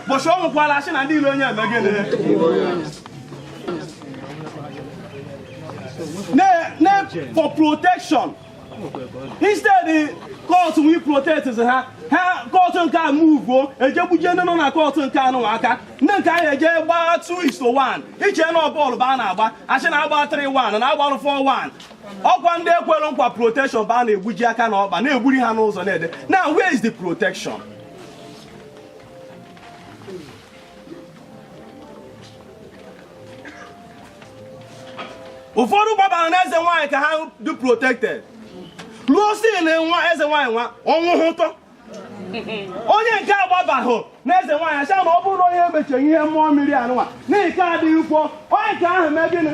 bọchị ọ nwụkwala asị na ndị ilo onye eme gịnị? Na for protection. Instead, cult we protect ha ha cult nke a move ejegbuje ndị nọ na cult nke anụ aka ndị nke ahụ eje gbaa 2-1 iche na bọọlụ bụ a na-agba asị na-agba 3-1 na-agbalụ 4-1 ọkwa ndị ekwere nkwa protection bụ a na-egbuji aka na ọkpa na-egburi ha n'ụzọ na-ede. Now, where is the protection? Ụfọdụ gbabara na eze nwaanyị ka ha dị protected ruo si na nwa eze nwaanyị nwa ọnwụ hụ ụtọ onye nke agbabahụ na eze nwaanyị acha ma ọ bụrụ na onye emecheghị ihe mmụọ mmiri anụnwa n'ihi nke adịghị kwuo onye nke ahụ mee gịnị,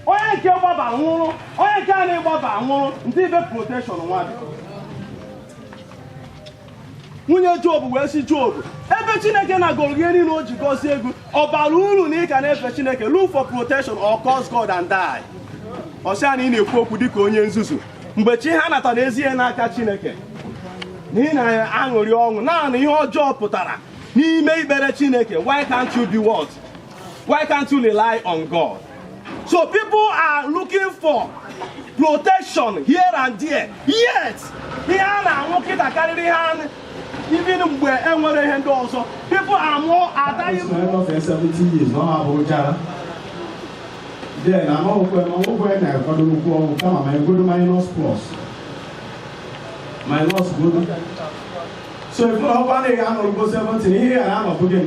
onye nke gbaba nwụrụ, onye nke a na-egbaba nwụrụ. Ndị ibe protection nwa dị. Nwunye Job wee sị Job, ebe Chineke na-agọrọ gị niile o ji gọzie ego, ọ bara uru na ị ka na-efe Chineke? Look for protection or curse God and die. Ọ sị na ị na-ekwu okwu dịka onye nzuzu mgbe chi ha natara ezi ihe n'aka Chineke na ị na-aṅụrị ọṅụ naanị ihe ọjọọ pụtara n'ime ikpere Chineke. Why can't you be what? Why can't you rely on God? So people are looking for protection here and there, yet ihe a na-anwụ kịta karịrị ihe a even mgbe e nwere ihe ndị ọzọ. People are more adaghị. 70 years na ọ abụrụchara. Then amaghịkwa ma nwekwe na-akwado nnukwu ọnwụ kama ma egodo minus plus minus godo. So if ọ bụrụ na ị ga-anọrụgo 70, ihe ya na-anọbụ gị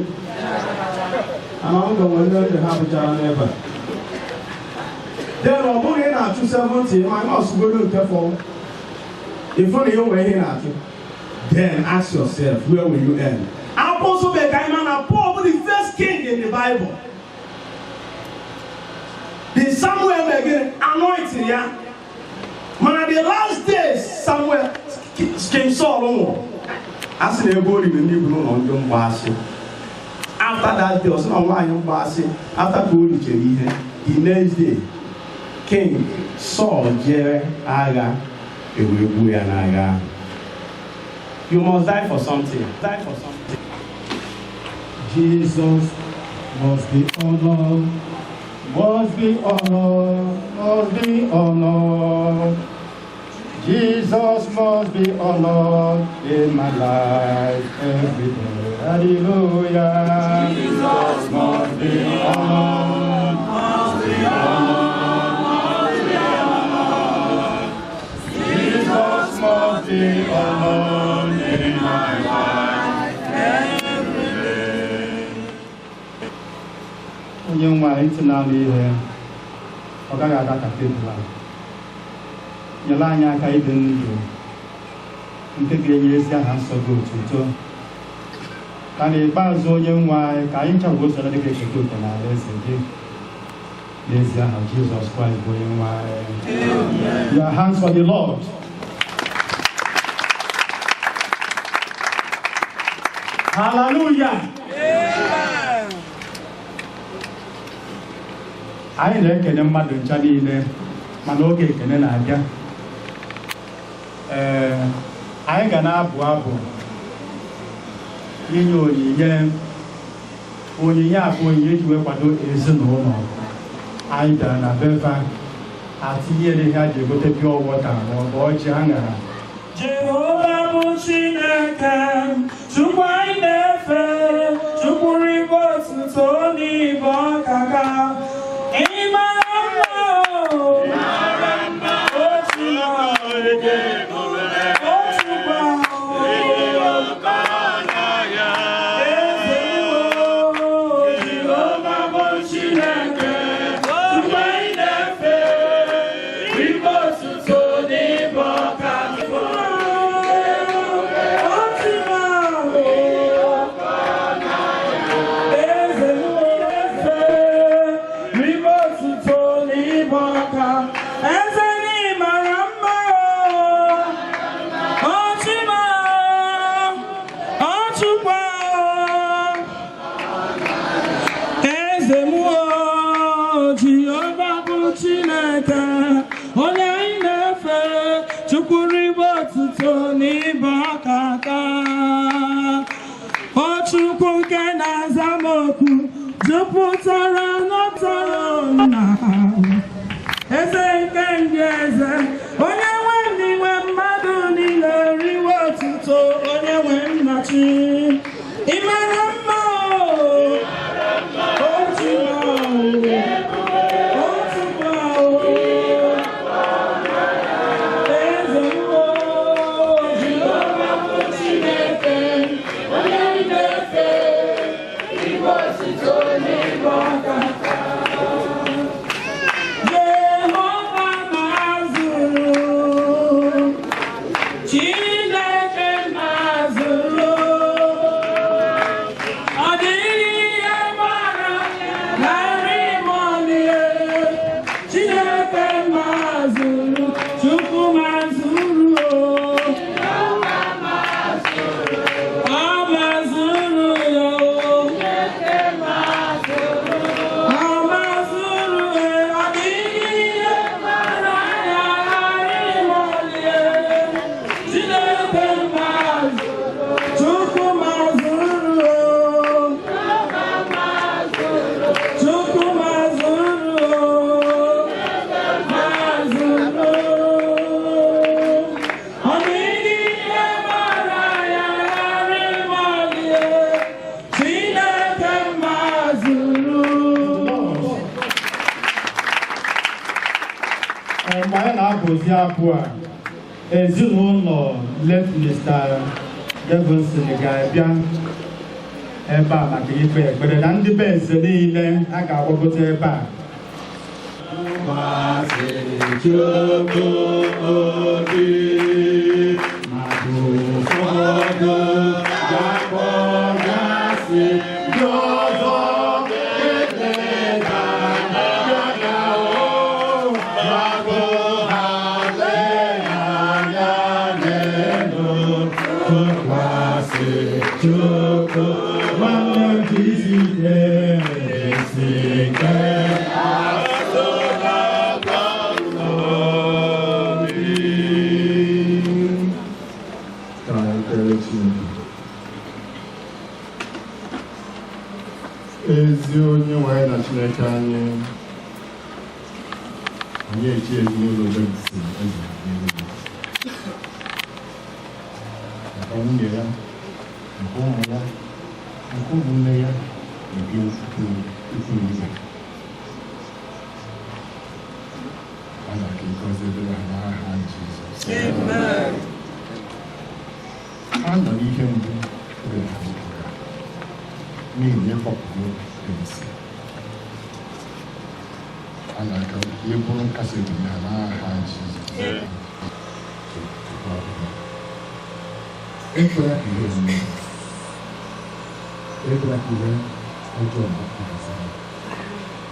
amamụga nwere ndị ntị ha bụchara n'ebe a. Then ọ bụrụ na ị na-achụ 70 minus godo nke fọrọ, ịfụ na ihe nwere ihe ị na-achụ, then ask yourself, where will you end? Apostle Bekaima na Paul bụ the first king in the Bible. The Samuel again anointing ya. Mana the last days Samuel, King Saul nwụrụ. A sị na ego o riri ndị bụ n'ụlọ ndị mgbaasị. After that day, ọ sị na nwaanyị mgbaasị, after ka o richere ihe, the next day, King Saul jere agha ewee gbuo ya n'agha ahụ. You must die for something. Die for something. Jesus must be honored, must be honored, must be honored. Jesus must be honored in my life every day. Hallelujah. Jesus must be honored, must be honored, must be honored. Jesus must be honored in my life every day. Onye nwe anyị, ntị na-anụ ihe ọ gaghị aga ka tebụl a nyere anyị aka ibi ndụ nke ga-enye ezi aha nsọ gị otuto, ka n'ikpeazụ, onye nwe anyị, ka anyị nchagwa ụzọ dịka eketa oke n'ala eze gị n'ezi aha Jizọs Kraịst bụ onye nwe anyị. Your hands for the Lord. Hallelujah. Anyị na-ekene mmadụ ncha niile, mana oge ekene na-abịa, ee, anyị ga na-abụ abụ inye onyinye. Onyinye a bụ onyinye iji wee kwado ezinụlọ anyị bịara na befa atinyere ihe a ji egote pure water ma ọ bụ ọjị aṅara. Jehova bụ Chineke, Chukwu anyị na-efe, Chukwu ribe otuto n'ịbụ ọkaka. Ị mara mma o, o Chineke, o Chukwu eze m o, Jehova bụ Chineke, Chukwu anyị na-efe, ribe otuto n'ịbụ ọkaka. Eze ni mara mma o, Ọchịma, Ọchụkwa, eze m o, Jehova bụ Chineke, onye anyị na-efe, Chukwu. Jupụtara n'ọtara nna, eze nke ndị eze, onye nwe ndị nwe mmadụ niile, riwe otuto, onye nwe nnachi. Ị mara mma o, otu o, otu o, eze mmụọ, Jehova bụ Chineke, onye na-efe igwe otuto n'ịbụ aka. Jehova mazụrụ, Chineke mazụrụ, ọ dịghị ihe mara narị mọlie. Chineke mazụrụ, Chukwu mazụrụ o. Ọ mazụrụ ya o. Ọ mazụrụ e, ọ dịghị ihe mara ya ghara ịmọlie. Chineke mazụrụ, Chukwu mazụrụ o. Chukwu mazụrụ o. Mazụrụ. Ọ dịghị ihe mara ya ghara ịmọlie. Chineke mazụrụ. Mgbe anyị na-abụzi abụ a, ezinụlọ late Mr. Davidson ga-abịa ebe a maka ikpe ekpere na ndị be eze niile a ga-agbakọta ebe a. Chukwu obi, mmadụ ụfọdụ ga-akpọ ya asị, ndị ọzọ ga-eleda anya o, ma bụ ha lee anya n'elu, tụkwasị Chukwu, nwanne m jisi ike, jisi ike. Ka anyị kpere Chineke. Ezi onye nwe anyị na Chineke anyị, anyị echi ezinụlọ Davidson eze n'eluigwe. Maka nwunye ya, nke ụmụ ya, nke ụmụnne ya, nke ikwu na ibe. A na-aka ịgọzi ebere ha n'aha Jizọs. Amen. Ha nọ n'ihe mgbu oge ha jikọrọ n'ihi na ịkpọpụrụ Davidson. A na-aka ihe bụrụ nkasi obi ha n'aha Jizọs. Ekwela ka ihe omume, ekwela ka ihe ọjọọ na-akpakasị ha.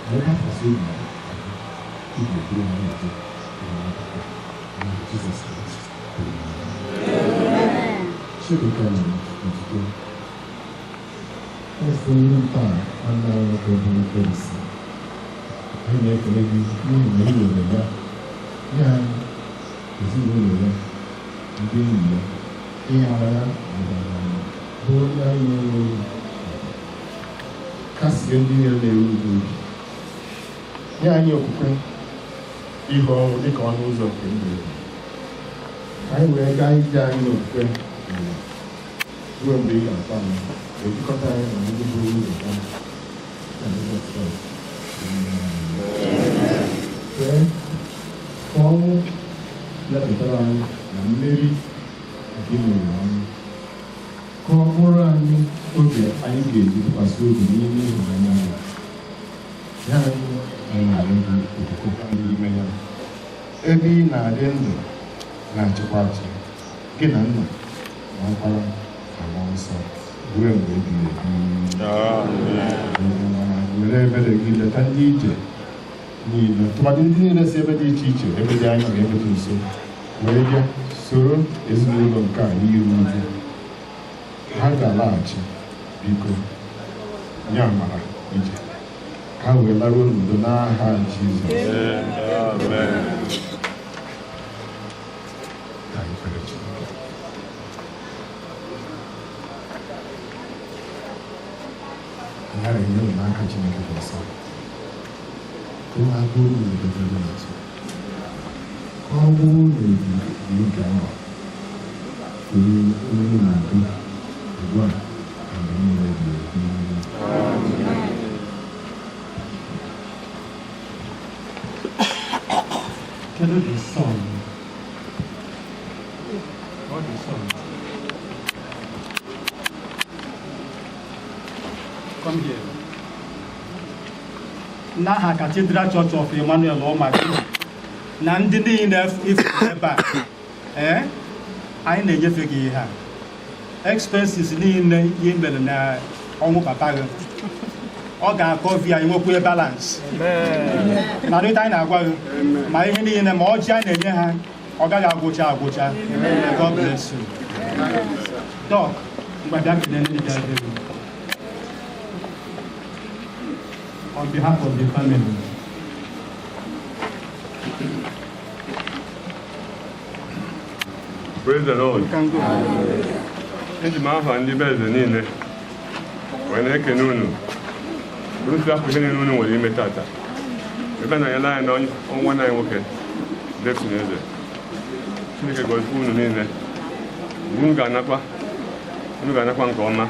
Ma ebe afọsị obi ha, ị ga-eburu ha na-eje ihe n'akụkụ. N'aha Jizọs Kraịst. Amen. Chineke anyị otuto. Eze onye nta nwanne anyị nwoke bụ Davidson. Anyị na-ekele gị n'ihi na ị were ya nye anyị, ezinụlọ ya, ndị enyi ya, ịghara ya na ịghara anyị, bụ onye anyị na-enweghị kasie ndị niile na-eru uju obi. Nye anyị okwukwe ịhụ ọnwụ dịka ọnụ ụzọ nke ndụ ebighị. Ka anyị wee gaa ije anyị n'okwukwe n'ụwa ruo mgbe ị ga-akpọ anyị wee jikọta anyị na ndị buru ụzọ gaa na Jizọs Kraịst. Kwee ka ọnwụ bịapụtara anyị na mmeri nke meriri ọnwụ, ka ọ bụrụ anyị oge anyị ga-eji tụkwasị obi n'ime ịhụnanya gị. Nye anyị, anyị na-arịọ gị, okwukwe n'ime ya, ebe ị na-adị ndụ na-achịkwa achị, gị na Nna na Ọkpara na Mmụọ Nsọ, ruo mgbe ebighị ebi. Were ebere gị leta ndị ije niile, tụmadị ndị niile si ebe dị iche iche, ebe dị anya na ebe dị nso, wee bịa soro ezinụlọ nke a n'iru uju ha ga-alaghachi. Biko nye amara ije ka ha wee laruo n'udo n'aha Jizọs. Amen. Ka anyị kpere Chineke. Anyị na-enye unu n'aka Chineke dị nsọ. Ka ụlọ aka unu na-edobe n'azụ. Ka ọ bụrụ na ebi oge ahụ, onye unu na-adị ugbu a na mgbe niile ebighị ebi. Kedu the son? What the son? Come here. N'aha Cathedral Church of Emmanuel Ụmụaka na ndị niile ifu ebe a, ee, anyị na-enyefe gị ihe a. Expenses niile ihe mere na ọnwụ papa gị, ọ ga-acover anyị, nwekwa balance. Na rịta anyị na-agwa gị ma ihe niile ma ọjị anyị na-enye ha, ọ gaghị agwụcha agwụcha. God bless you. Doc, mgbe bịa kelee ndị bịara be gị. On behalf of the family. Praise the Lord. Eji m aha ndị be eze niile wee na-ekene unu unu afọ ihe niile unu nwere ime tata ebe na anyela anyị na ọnwa anyị nwoke Destiny Eze. Chineke gọzie unu niile. Unu ga-anakwa, unu ga-anakwa nke ọma.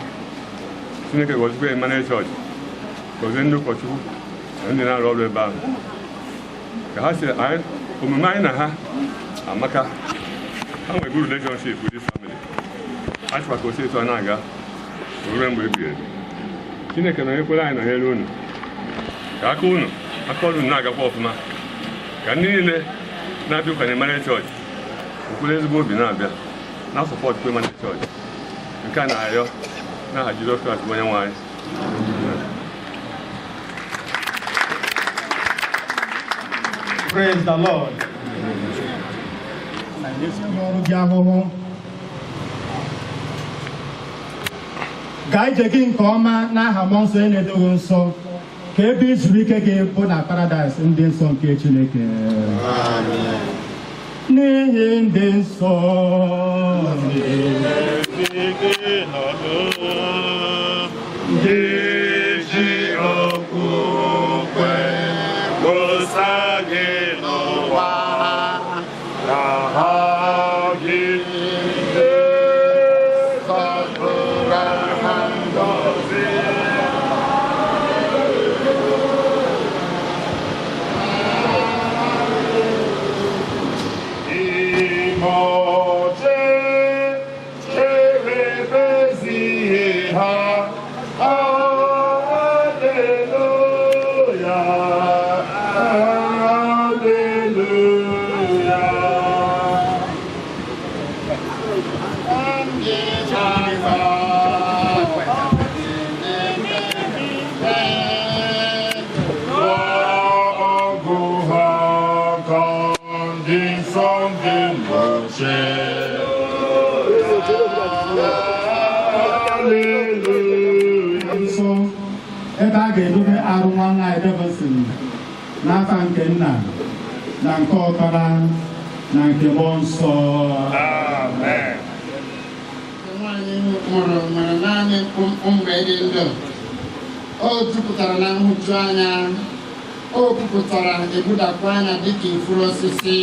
Chineke gọzikwa Emmanuel Church, gọzie ndị ụkọchukwu na ndị na-arụ ọrụ ebe ahụ ka ha si omume anyị na ha amaka. Ha nwere good relationship with this family. A chịkwa ka osi etu a na-aga ruo mgbe ebighị ebi. Chineke nọnyekwere anyị, nọnyere unu, ka aka unu, aka ọrụ unu na-agakwa ọfụma, ka ndị niile na-abịa ụka na Emmanuel Church okwere ezigbo obi na-abịa na support kwa Emmanuel Church. Nke a na-arịọ n'aha Jizọs Kraịst bụ onye nwe anyị. Praise the Lord. Ọrụ gị ahụhụ. Gaa ije gị nke ọma n'aha mmụọ nsọ na-edoghị nsọ, ka ebe izuru ike gị bụ na paradaịs ndị nsọ nke Chineke. N'ihi ndị nsọ. Ndị ji okwukwe kpọsa gị n'ụwa ka ha gị zọpụrụ ha ngọzi. Ime chere ezi ha. Hallelujah, hallelujah. Ndị na-agba Ọgụ ha ka ndị nsọ ndị mgbe ochie. Hallelujah. Nsọ ebe a ga-edobe arụ nwanne anyị Davidson n'afa nke nna na nke ọkpara na nke mmụọ nsọ. Amen. Nwaanyị nwụrụ nwere naanị mkpụmkpụ mgbe dị ndụ. O jupụtara na nhụju anya. O pupụtara egbudakwa anya dịka ifuru osisi.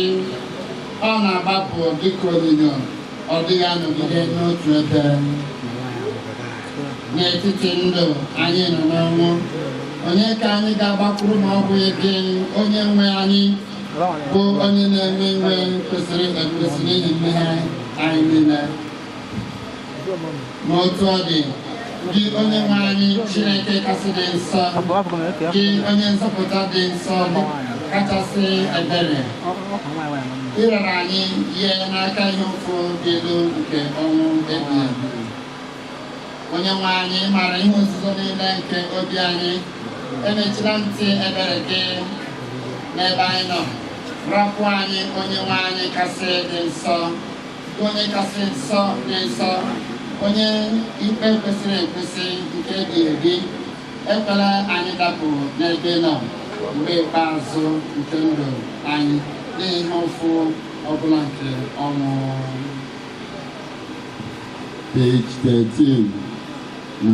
Ọ na-agbapụ dịka onyinyo, ọ dịghị anọgide n'otu ebe. N'etiti ndụ anyị nọ n'ọnwụ, onye ka anyị ga-agbakwuru ma ọ bụghị gị, onye nwe anyị, bụ onye na-enwe iwe kwesịrị ekwesị n'ihi mmehie anyị niile? Ma otu ọ dị, gị, onye nwe anyị Chineke kasị dị nsọ, gị onye nzọpụta dị nsọ kachasị ebere, ịrara anyị ihe n'aka ihe ụfụ dị elu nke ọnwụ ebighị ebi. Onye nwe anyị mara ihe nzuzo niile nke obi anyị. Emechila ntị ebere gị n'ebe anyị nọ, rapụ anyị, onye nwe anyị kasị dị nsọ, onye kasị nsọ dị nsọ, onye ikpe kwesịrị ekwesị nke ebighị ebi. Ekwela anyị dapụ n'ebe ị nọ mgbe ikpeazụ nke ndụ anyị n'ihi ihe ụfụ ọbụla nke ọnwụ. Page 13 na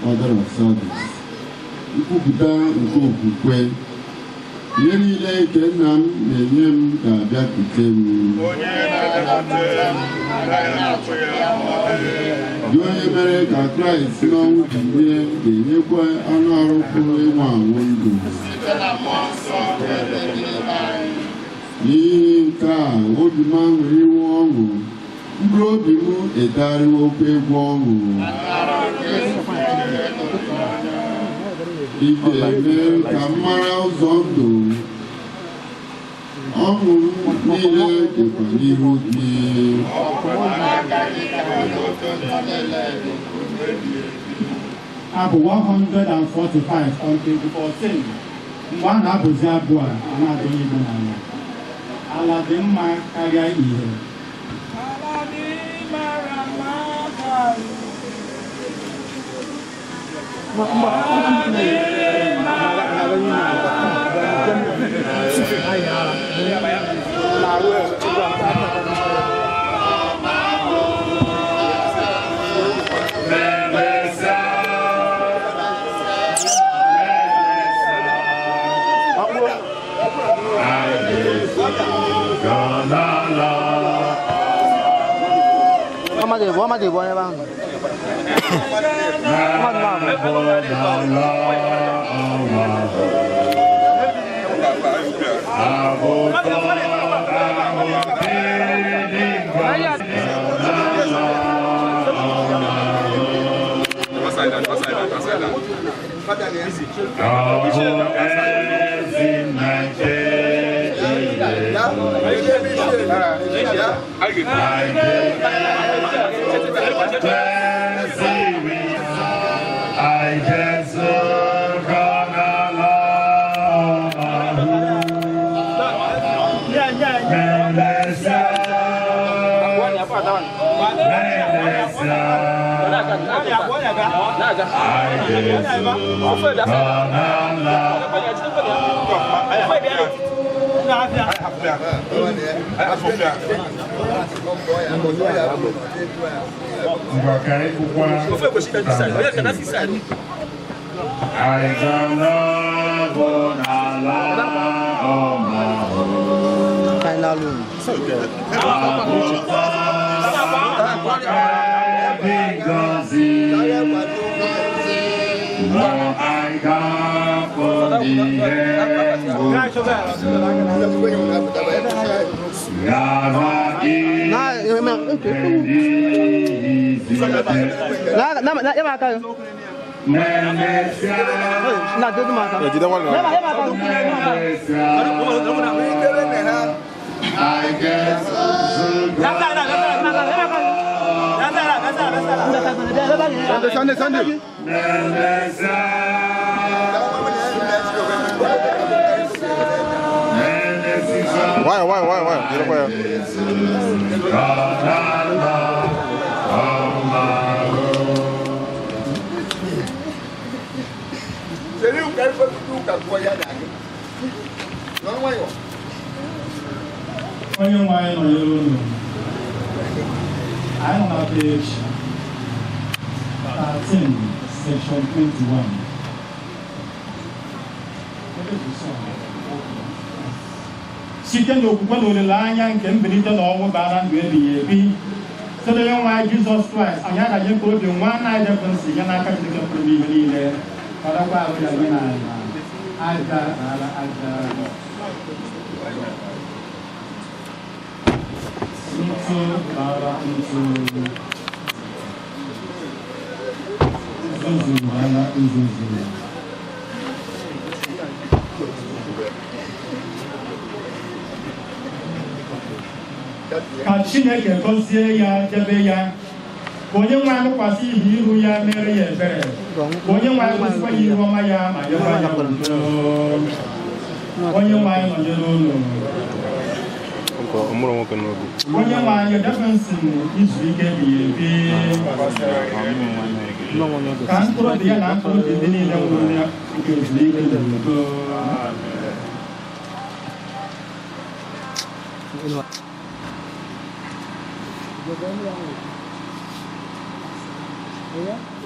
Order of Service. Nkwupụta nke okwukwe. Ihe niile nke nna m na-enye m ga-abịakwute m. Gị onye mere ka Kraịst si n'ọnwụ bilie ga-enyekwa anụ arụ pụrụ ịnwụ anwụ ndụ. N'ihi nke a, obi m aṅụrịwo ọṅụ, mkpụrụ obi m etegharịwokwa egwu ọṅụ. Ị ga-eme ka m mara ụzọ ndụ, ọṅụ m niile dịkwa n'ihu gị. Abụ 145 on page 14. Mgbe a na-abụzi abụ a, a na-adọnye igbe n'ala. Ala dị mma karịa ihe. Ọmọdé ìbọn ẹ bá ń lọ. Ọmọdé máa bọ̀. Sunday, Sunday. Why? Get away. Onye nwe anyị nọnyere unu. Anyị nọ na page 13, section 21. Site n'okwukwe na olileanya nke mbilite n'ọnwụ bara ndụ ebighị ebi site n'onye nwe anyị Jizọs Kraịst, anyị agaghị mkpụrụ obi nwa anyị depụnsị ya n'aka Chineke pụrụ n'ihe niile, ọdakwa ahụ ya nye n'ala aja n'ala aja. Ntụ bara ntụ, nzuzu bara nzuzu. Ka Chineke gọzie ya, debe ya, ka onye nwe anyị tụkwasị ihe ihu ya mere ya ebere, ka onye nwe anyị gosikwa ya ihu ọma ya ma nyekwa ya udo. Onye nwe anyị nọnyere unu. Onye nwe anyị Jefferson izu ike ebighị ebi. Ka mkpụrụ obi ya na mkpụrụ obi ndị niile nwụrụ ya nke ezumike n'udo.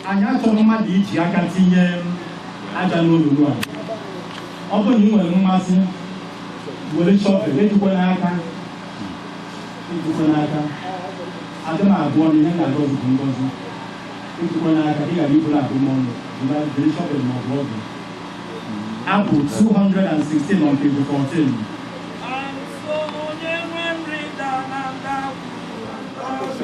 Anyị achọghị mmadụ iji aka tinye Aja n'olulu a, ọ bụrụ na ị nwere mmasị, were shovel. Ejikwa n'aka, ejikwa n'aka. Adị m abụọ na ihe na-agọzi bụ ngọzi. Ejikwa n'aka ị ghara iburu abụmọnụ. Jiri shovel ma ọ bụ ọgụ. Abụ 216 on page 14. Onye nwe m rịda na ndagwurugwu.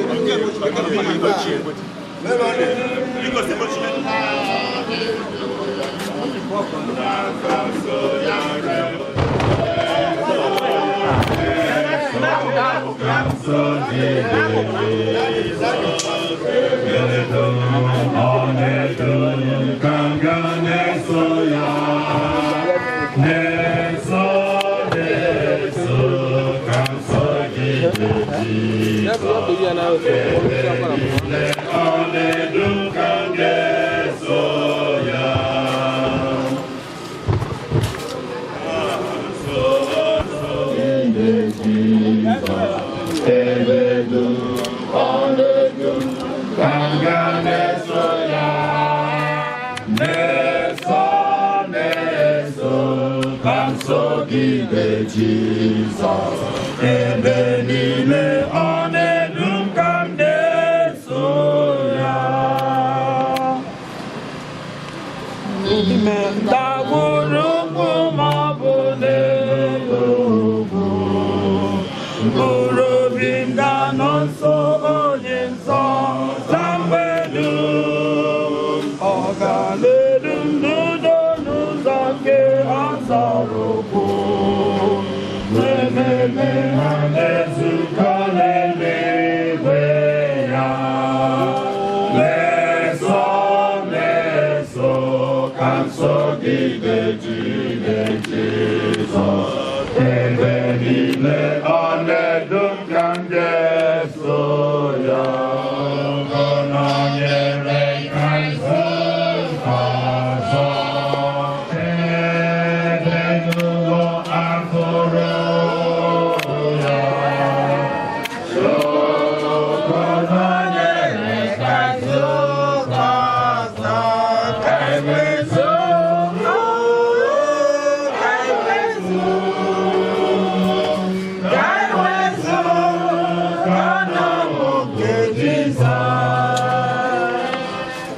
Jizọs, ebe niile ọ na-edu m ka m na-eso ya. N'ime ndagwurugwu ma ọ bụ n'elu ugwu, mkpụrụ obi m ga-anọ nso onye nsọ na mgbe dum. Ọ ga na-edu m n'udo n'ụzọ nke ọ zọrọ ụkwụ. N'ememe ha na-ezukọ n'eluigwe ya. Na-eso, na-eso ka m sogide jide Jizọs. Ebe niile ọ na-edu m ka m ga-eso ya. Ọ nọnyere Kraịst ọzọ. Ebe n'ụlọ atụrụ ya. Chukwu nọnyere Kraịst ọzọ. Ka e wezuo, ka e wezuo, ka e wezuo, ka n'ọṅụ nke Jizọs.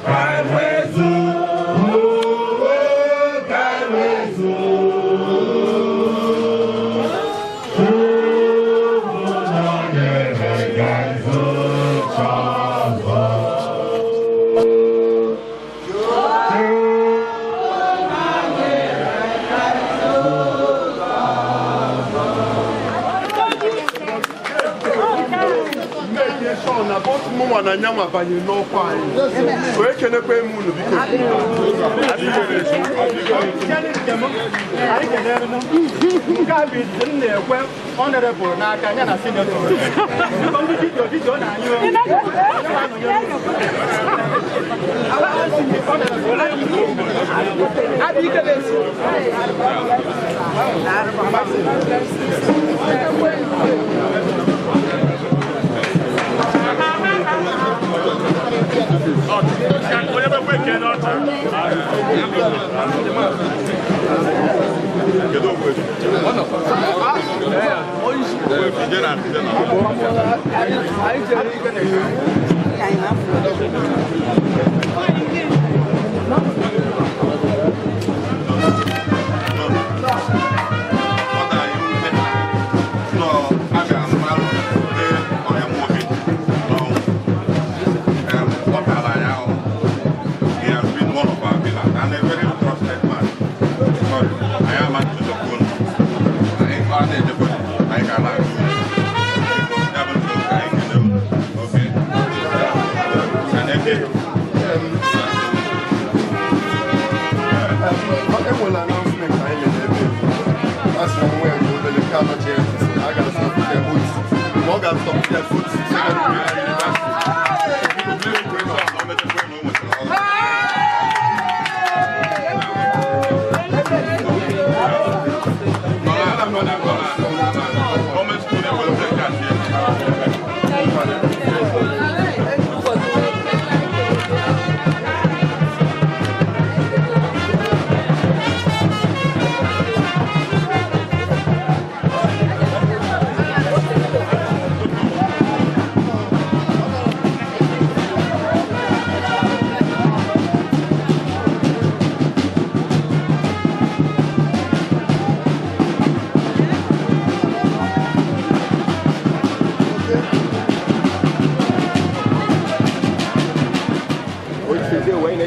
Ka e wezuo, ka e wezuo, Chukwu nọnyere Kraịst ọzọ. Make sure na both mụnwa na nyanwa banyere n'ọkwa anyị. Wee kenekwa m unu biko. Anyị kelere nụ. Nke a bụ izizi m na-ekwe honorable n'aka ya na senator. Biko, ndị vidio vidio na-anyụ. Enwere announcement anyị mere ebe a sị na nwa ya dị obere nke anọchi ya ntị, a ga-asọpụta ya otu ma ọ ga-asọpụta ya otu secondary university.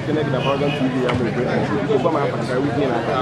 na-ekene gị na Paragon TV ya bụ ekwe. Biko gwa m afa gị ka anyị nwee ike n'aka.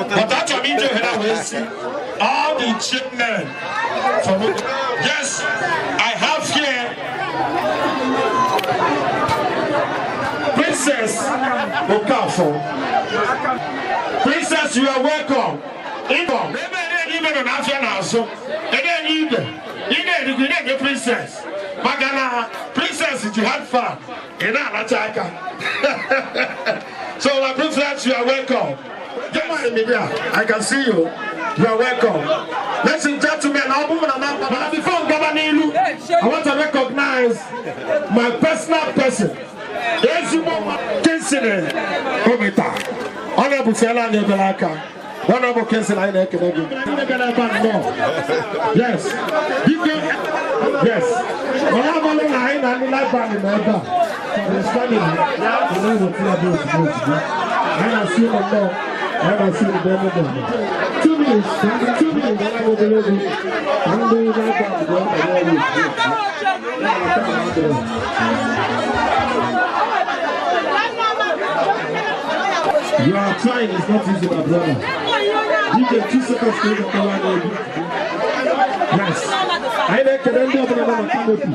But that's what we do here. All the chairmen from, yes, I have here Princess Okafor. Princess, you are welcome. Princess. Magana, Princess, you had fun. So, my princess, you are welcome. I can see you. You are welcome. Ladies and gentlemen, before I want to recognize my personal person. Kinsley Omita. Honorable Fela Nebelaka. Honorable Kinsley. Yes. Yes. 2 minutes, 2 minutes. You are trying, it's not easy, my brother. You get 2 seconds to get the line. Yes. I like the end of the canopy.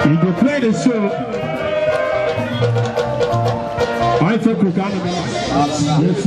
You go play the show. I think we can. Yes,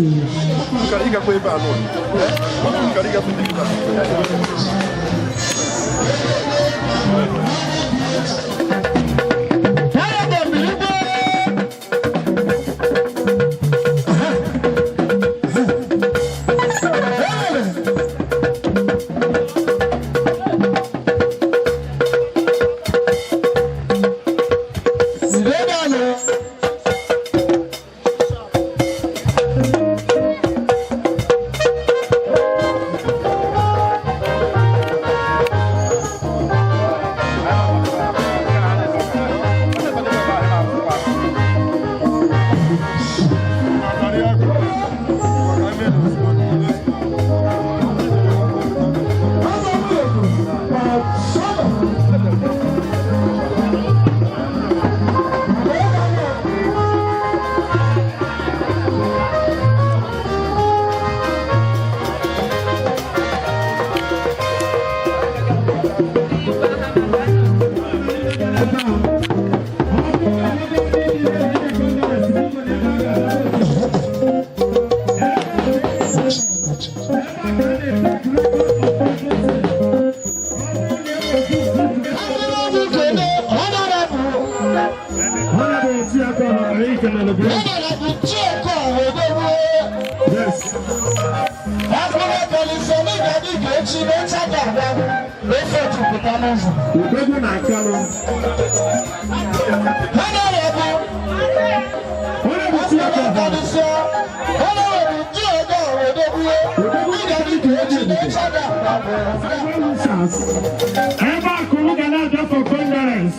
Ebe a ka unu ga na-abịa for condolence.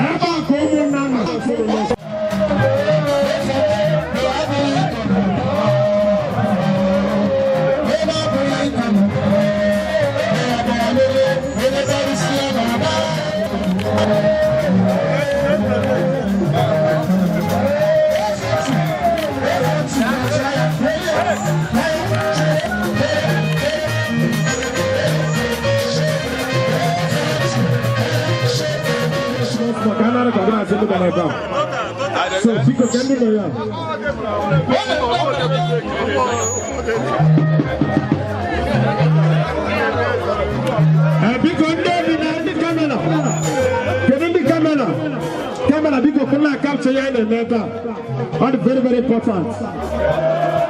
Ebe a ka ụmụnna nọ. So, biko ka ndị nọ ya. Biko ndị obi na ndị kamera. Kedu ndị kamera? Kamera biko kwụna capture ya na-eme ebe a. Ọ dị very very important.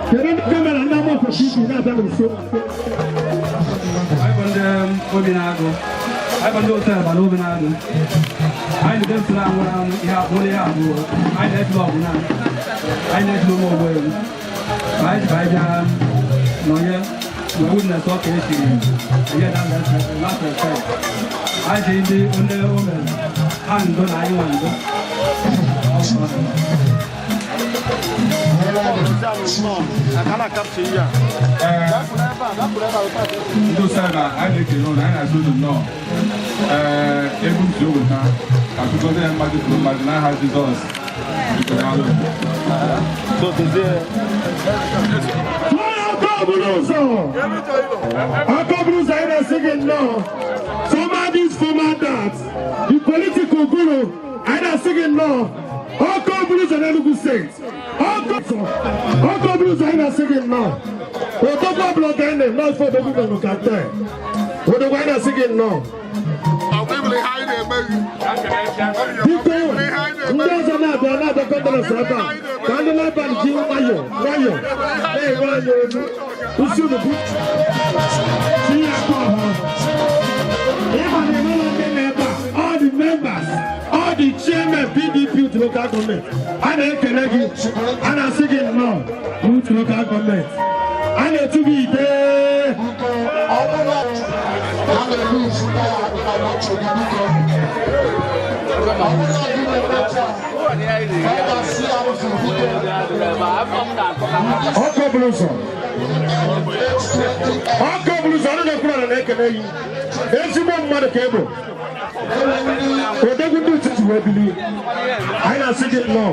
Kedu ndị kamera ndị ama ofesi bi na-abịa nso? Anyị bụ ndị obi na-agụ. Anyị bụ ndị otu eba na obi na-agụ. Anyị na-edefula anwụrụ anwụ ihe abụọ ihe abụọ. Anyị na-ejula ọgwụ na anyị na-ejula ụmụ ogbe egwu. Ma anyị ji bịa nọnye wee witness ọ ka esi enye na last respect. Anyị ji ndị ndị ome ha ndo na anyị nwa ndo. Ndị Osaba, anyị na-ekele ụlọ, anyị na-asị unu nnọọ. Ee, egwu m si oweta ka tụgozie ya mmadụ kwuru mmadụ n'aha Jizọs. Biko, daalụ. Aka buru ụzọ, aka buru ụzọ, anyị na-asị gị nnọọ. Former this, former that, the political guru, anyị na-asị gị nnọọ. Ọkọ buru ụzọ n'Enugu Steeti, ọkọ buru ụzọ, anyị na-asị gị nnọọ. Odogwu ọbụla ka anyị na-eme ọfọ odogwu nọ ka taa. Odogwu, anyị na-asị gị nnọọ. Biko, ndị ọzọ na-abịa na-abịa condolence ebe a, ka ndị n'abalị ji nwayọ nwayọ na-enwe anya olu isi unu bụ chi ya aka ọha. Ịma na enwela ndị nọ ebe a, all the members, all the chairman PDP Udi local government, a na-ekele gị, a na-asị gị nnọọ n'Udi local government. A na-etu gị ide. Ọkọ bụrụ ụzọ, ọkọ bụrụ ụzọ, ọnụ na-ekwuru ala na-ekele gị. Ezigbo mmadụ ka ị bụ. Odogwu ndị ụtụtụ wee bili, anyị na-asị gị nnọọ.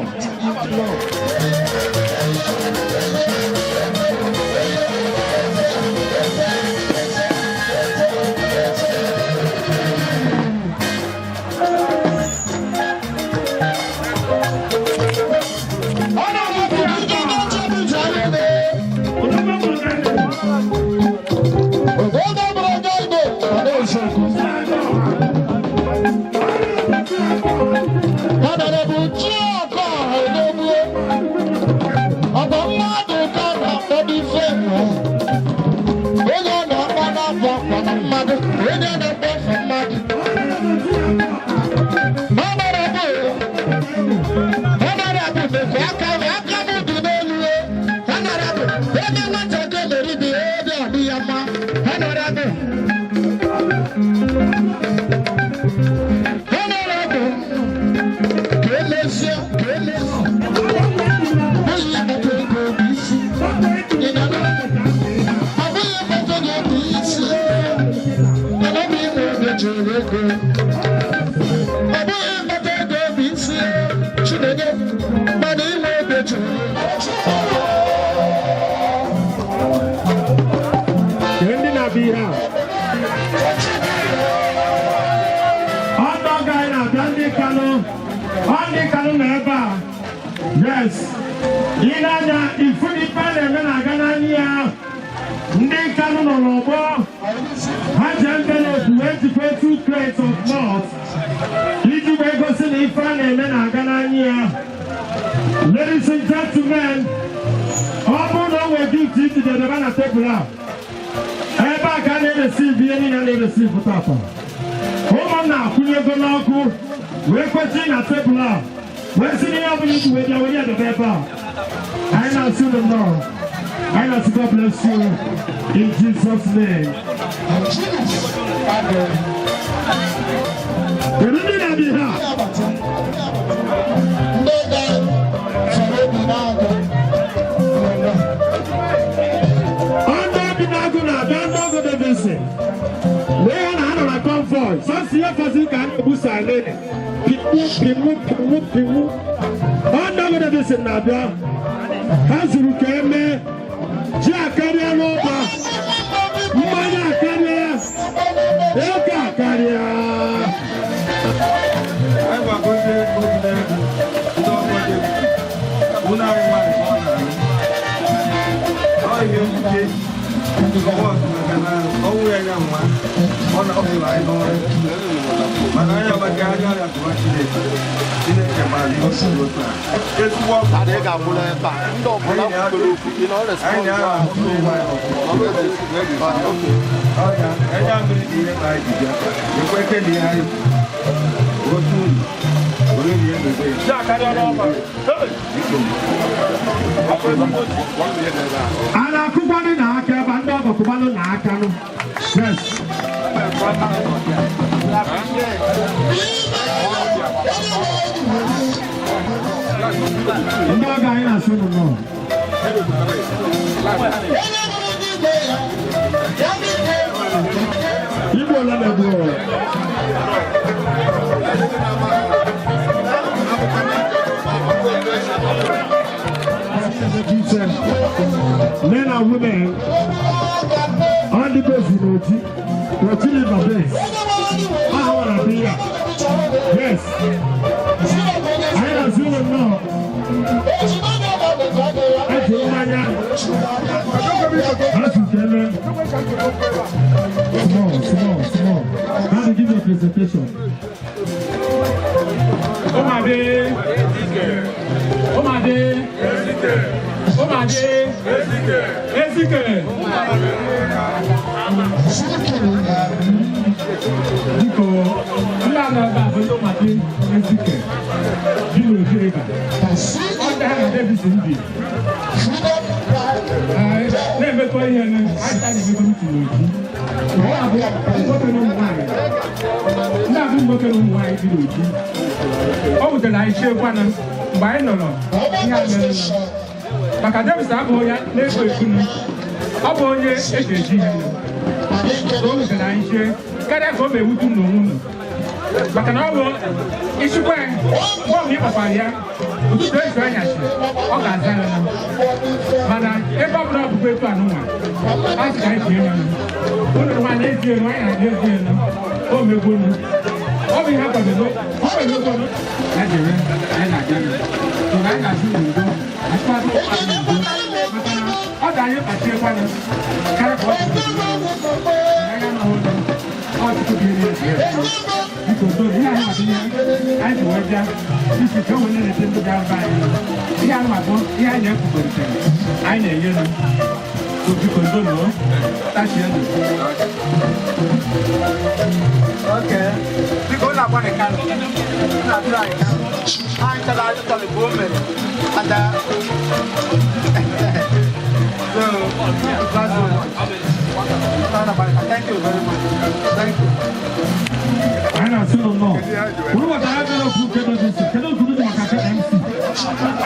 Ndị na-abịa ihe a, ọnụ ọga anyị na-abịa, ndị Kanụ, ọ ndị Kanụ nọ ebe a. Yes, ile anya ifu na ife a na-eme na-aga n'anya ya. Ndị Kanụ nọ n'ọgbọ, ha ji envelope wee jikwa two crates of malt iji wee gosi na ife a na-eme na-aga n'anya ya. Ladies and gentlemen, ọ bụrụ na o nwee gift ijide debe na tebụl a ebe a ka a na-ereceive ihe niile a na-ereceive tata. Ụmụnna akwụnye ego n'ọkụ wee kwesị na tebụl a wee sị n'ihe ọbụla iji wee bịa were ya debe ebe a. Anyị na-asị unu nnọọ. Anyị na-asị God bless you in Jesus' name. Kedu ndị na-abịa ihe a? Ndị ga-soro obi na-agụ. Ndị obi na-agụ na-abịa, ndị ọgụ Davidson. Lee ha na ha nọ na convoy. Sọsọ ihe fọziri ka a na-egbu siren. Pimu pimu pimu pimu. Ndị ọgụ Davidson na-abịa. Ha zuru ka emee. Ji akarịa n'ụba. Mmanya akarịa. Ego akarịa. Anyị gwago ndị obi na-egwu, ndị ọgbọ dị ụlọ anyị nwaanyị ka ọ na-alụ. Ọ ihe mwute ọgbọ maka na ọnwụ ya nya nwa ọ na ọ hụrụ anyị n'ọrụ, mana anyị amaghị anya ọrịa tụwa Chineke. Chineke maara ihe o siri otu a ezigbo ọgwụ. Anyị na-ahụ onwe anyị ọfụma. Ọya anya mmiri dị ihe ma anyị ji bịa ekwe eke na ihe anyị otu unu were ihe mebe. Biko. A na-akụkwanụ n'aka ebe a, ndị ọgọ kụbanụ n'aka nụ. Yes. Ndị ọgọ. Anyị na-asị unu nnọọ. Igbo ole na-ebu? Men and women on the base in Oti, Oti River base. I want to be here. Yes. I am seeing now. I feel my Small, small, small. Now to give you a presentation. Omade. Omade. Omade. Ezike. Biko, ndị a na-ebe a bụ ndị Omade Ezike bi n'Oji River. Ọ ndị ha na Davidson bi. Na-emekọ ihe anyị na-emekọ n'uche n'oji. Nwoke na ụmụ nwaanyị. Ndị a bụ nwoke na ụmụ nwaanyị bi n'oji. O wutere anyị chiekwana mgbe anyị nọrọ ihe a mere maka Davidson abụghị ya na-ekpo ekunu, ọ bụ onye eji eji ihe. O wutere anyị chie karịa ka ọ ma-ewute unu onwe unu, maka na ọ bụ ichukwa ya mgbe ọbụla ịkpọkwara ya ụtụtụ ezu anyasị ọ ga-aza ya. Mana ebe ọ bụla ọ bụkwa etu anụnwa a sị ka anyị tie ya unu nwa na-ezi elu, anyị na-adị ezi elu o megbonu. Ọ bụ ihe akwadoro ọ bụ emegbonu ya jere anyị na-abịa so na anyị na-asị n'udo achịkwadụ n'udo, maka na ọ dị anyị kpachiekwanụ karịa ka ọ dị anya n'ụlọ ọtụtụ bụ ihe biko ndo ihe anyị maka ihe anyị ji wee bịa isi ka o wee na-eleta ndị bịara be anyị. Ihe anyị maka ihe anyị na-ekwukọrịtara anyị na-enye nụ so biko ndo nọ tachie nụ. Okay. Biko ụlọ akwa dị Kano. Ụlọ atụrụ anyị Kano. Anyị chọrọ achọtara bụ o mere. And so, that's all. Thank you very much. Thank you. Anyị na-asị unu nnọọ. Unu nwetara ebe okwu kedu dị kedu okwu dị maka MC?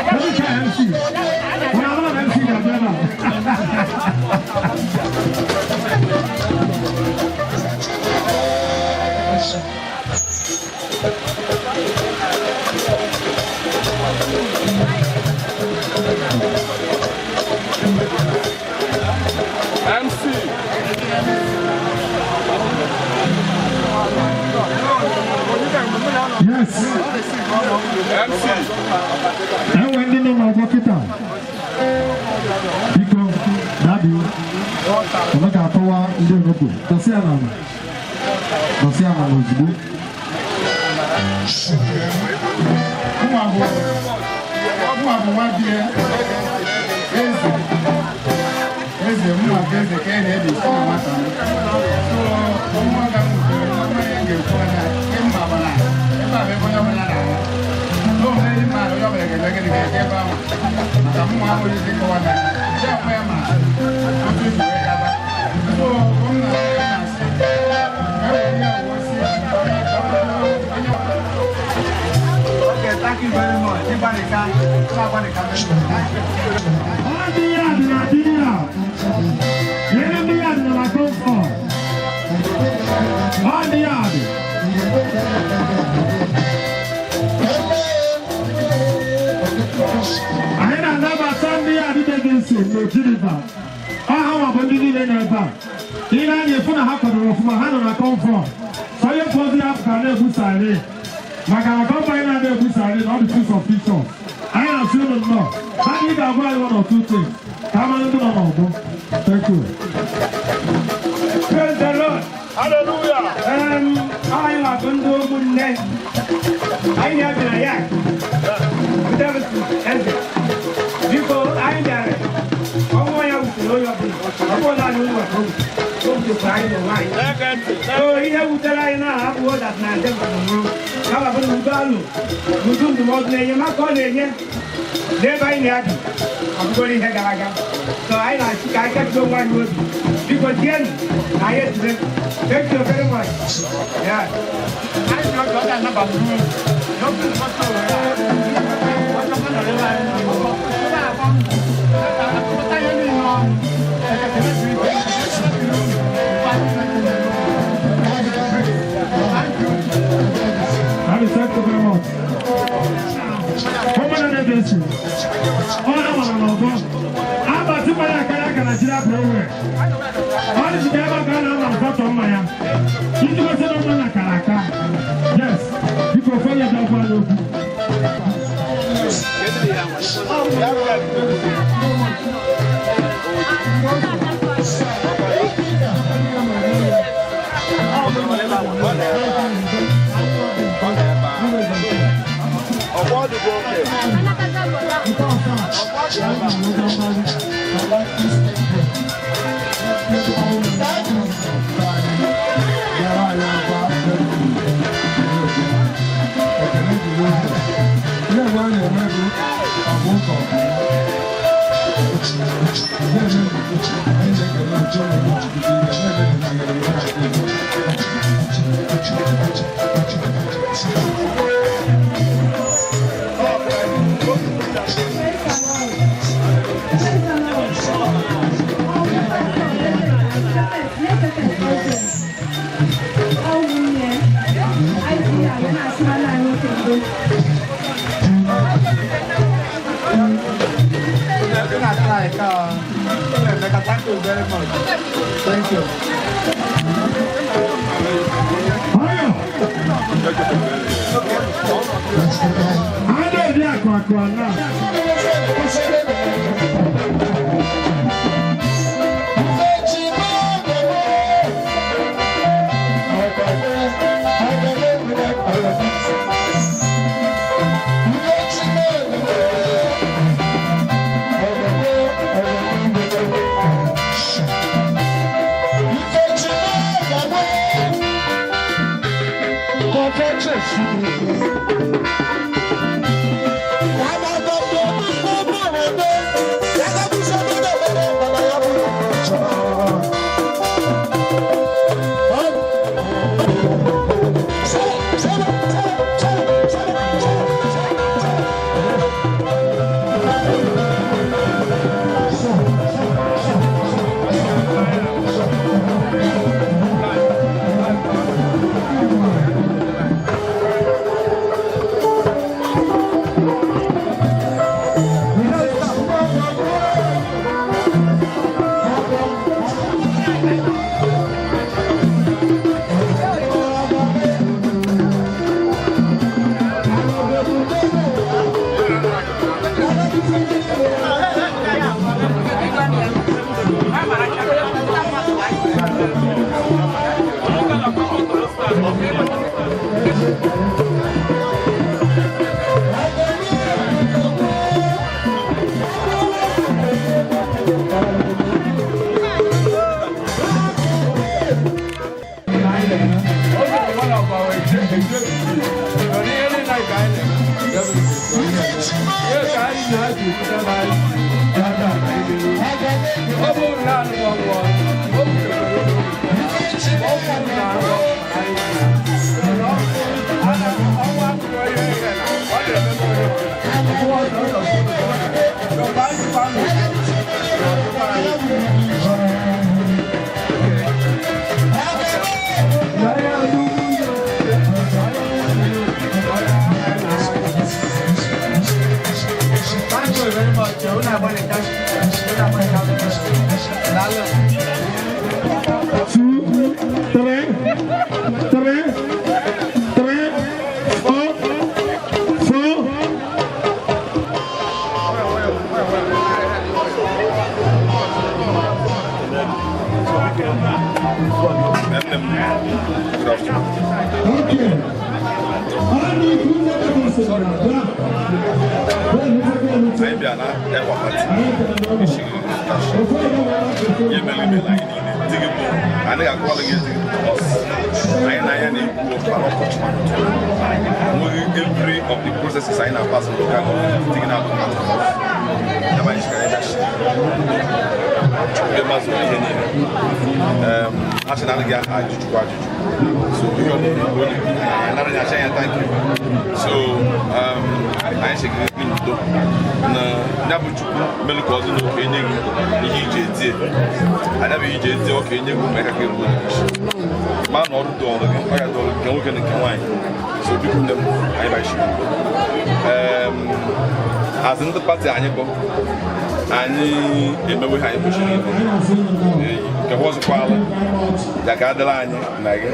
Kedu ka MC? Unu amara na MC ga-abịa ebe a. MC. Yes. MC. Enwe ndị nọ n'ọgbọ kịta. Biko, daddy, ọ ga-akọwa ndị onugbu. Dọsịa n'ala. Dọsịa n'ala ozugbo. Mụ bụ nwa di ya, eze, eze, mụ bụ eze ka e na-ebi si na nwata m. So, nwa ga m wutere, nwa ya ga-ekwu na ịmma bụ na ebe a bụ ebe onye ọbụla na-aga. N'omume ndị mmadụ, onye ọbụla ga-eme gịnị ga-eje ebe ahụ. Maka mụ nwa abụghị isi kọwa na ya onwe ya ma otu esi wee gaba. So, m na ya na-asị, e nwere ihe ọgwụ si, onye Okay, thank you very much. Ịgbalịka, ịgbalịka very much. Thank you. Ndị ya dị na di ya. Ihe ndị ya dị na comfort. Ọ ndị ya dị. Anyị na-anabata ndị ya dị Davidson n'Oji River. Ọ ha nwa bụ ndị niile nọ ebe a. Ile anya efu na ha kwadoro ọfụma, ha nọ na comfort. So onye fọdụ ya ka na-ebusarị. Maka na kọmpanị na-adị ebusarị na ọ dị too suspicious. Anyị na-asị unu nnọọ. Ha dị ga-agwa anyị one or two things. Ka a mara ndị nọ n'ọgbọ. Thank you. Praise the Lord. Hallelujah. Anyị na-atụ ndị ụmụnne. Anyị na-abịa na ya. Davidson Eze. Biko, anyị bịara. Ọnwụ ya wutere onye ọbụla. Ọ bụrụ naanị ụmụ aka o wutekwara anyị n'onwe anyị. So ihe wutere anyị na abụghị that na Davidson nwụrụ. Kama bụ na udo alụ, n'udo ndụmọdụ na enyemaka ọ na-enye n'ebe anyị na-adị abụgoro ihe gara aga. So anyị na-achị ka anyị kachie onwe anyị obi. Biko tienụ na anyị etule. Thank you very much. Yeah. Anyị chọrọ ka ọ ga-anabata uru. N'oge ụbọchị ọbụla, ọjọọ nọrọ ebe anyị nọ. Agency. Ọ na-amara n'ọgbọ. Agbati mmanya akara aka Nigeria Brewery. Ọ dịzị ka ebe a ka a na-ama bọtọ mmanya. Iji gosi na mmanya kara aka. Yes. Biko ofe ya bịakwa n'okwu. Thank you very much. Thank you. A na-eri akụ akụ ala. Thank you very much. Two, three, three, three, four, four. Good afternoon. Okay. Anyị bịa na Ewa Party isi ihe mere imela anyị niile di gị bụ anaghị akọwalụ gị ezi ọs anyị na anya na-ekwu ọkpara ọkọchị nweghị every of the processes anyị na-pass in local government di gị na-abụ part of us ya bụ anyị chịkara ebe Chukwu mazụ ihe niile a sị na anaghị ajụ Chukwu ajụjụ so ihe ọ bụla igbo anara ya acha ya thank you so anyị sị gị n'udo na ya bụ Chukwu mere ka ọ dị n'oke enye gị ihe iji etie anya bụ iji etie ọka enye gị maka ka eruo n'isi ma na ọrụ dị ọrụ gị ọ ya dị ọrụ nke nwoke na nke nwaanyị so biko nne m anyị ba isi udo. Azụ ndị party anyị bụ anyị emewe ha anyị kwesịrị ime. Ee, nke ọzọkwala ya ka adịla anyị na gị.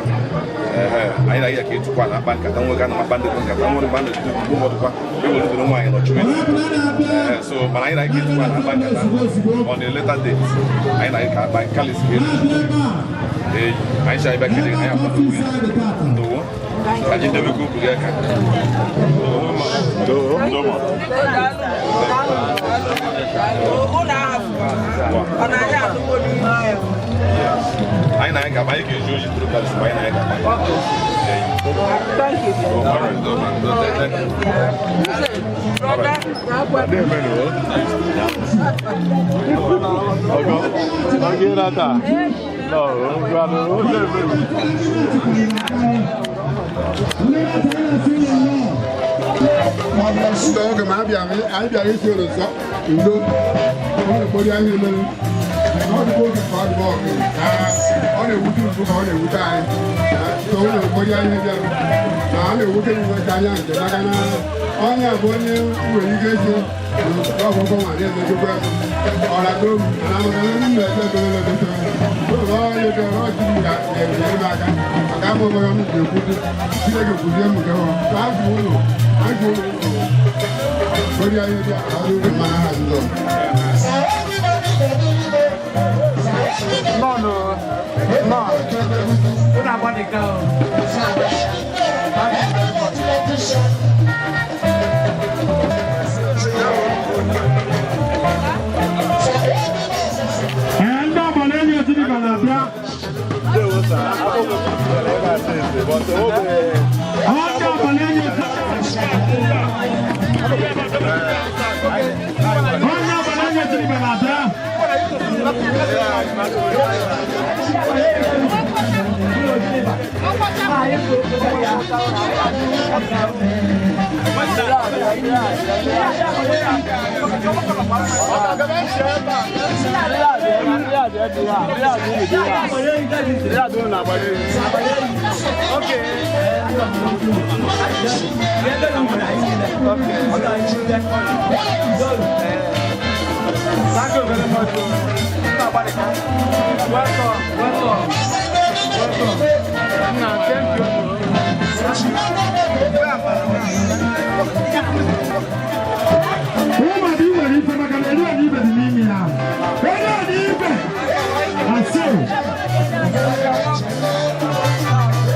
Ehe, anyị na gị ya ka ịtụkwa na akpa nkata nwoke ana akpa ndị nkata nwere mgbe a na-etu ugbo ụfọdụkwa eweludoro nwaanyị nọchụ. Ee, so mana anyị na gị ịtụkwa na akpa nkata on a later date, anyị na gị ka akpa kalisi gị. Ee, anyị chọrọ ịbịa kelee anyị akwado gị. Ndowo ka anyị debekwa ukwu gị aka. Ndo, ndo ma. Anyị na anyị ga-agba, anyị ga-eji oji tụrụ kalisi ma anyị na anyị ga-agba. Thank you. Oh, all right, no, man. No, thank you. All right. Ọgọ, ọgọ ịrata. No, ngwanụ, ụzọ ebere. Ndị oge ma abịa anyị bịara isi ụlọ nsọ ndo ọ na-ekpori ahịa emere ọ dịkwa oge ka ọ dịkwa ọgụ ka ọ na-ewute ugbu ka ọ na-ewute anyị ka ọ na-ekpori ahịa bịara na ọ na-ewute m nweta anya nke maka na onye bụ onye nwere ike isi ọgwụgwọ ma na-emechekwa ọra dom mana maka na ndị na-eje ekpere na-edote onye ọchị m ga-enyere m aka maka ama ọbara m ga-ekwuzi Chineke kwuzie m nke ha azụ ụlọ azụ ụlọ onye anyị bịa azụ ụlọ mana ha Jizọs. No, no, no. Unu agbalịka o. Ee, ndị ọgbara enyi Otiliba na-abịa. Ọ ndị ọgbara enyi Onye ọgbara enyi Otiliba na-abịa. Thank you very much. Welcome, welcome, welcome. Nna, thank you. Ụmụada, ị nwere ife maka na elu ọdị ibe dị n'ime ya. Elu ọdị ibe asị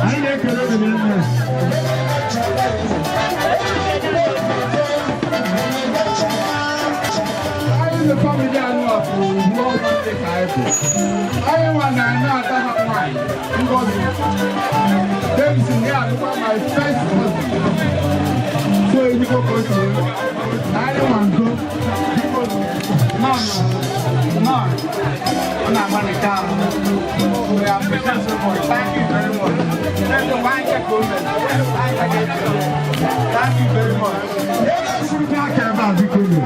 anyị na-ekele gị n'ime. Anyị ndị family anụ a bụ ruo ọrụ dị ka anyị bụ. Anyị nwa na ana ada ha nwaanyị Ngozi. Davis ya alụkwa my first cousin. So ezigbo ka o si eme. Anyị nwa nzo. Biko, nọ nọ. Ọ na-agbalịka ahụ. We appreciate so much. Thank you very much. Thank you. Thank you very much. Aka ebe a biko nụ.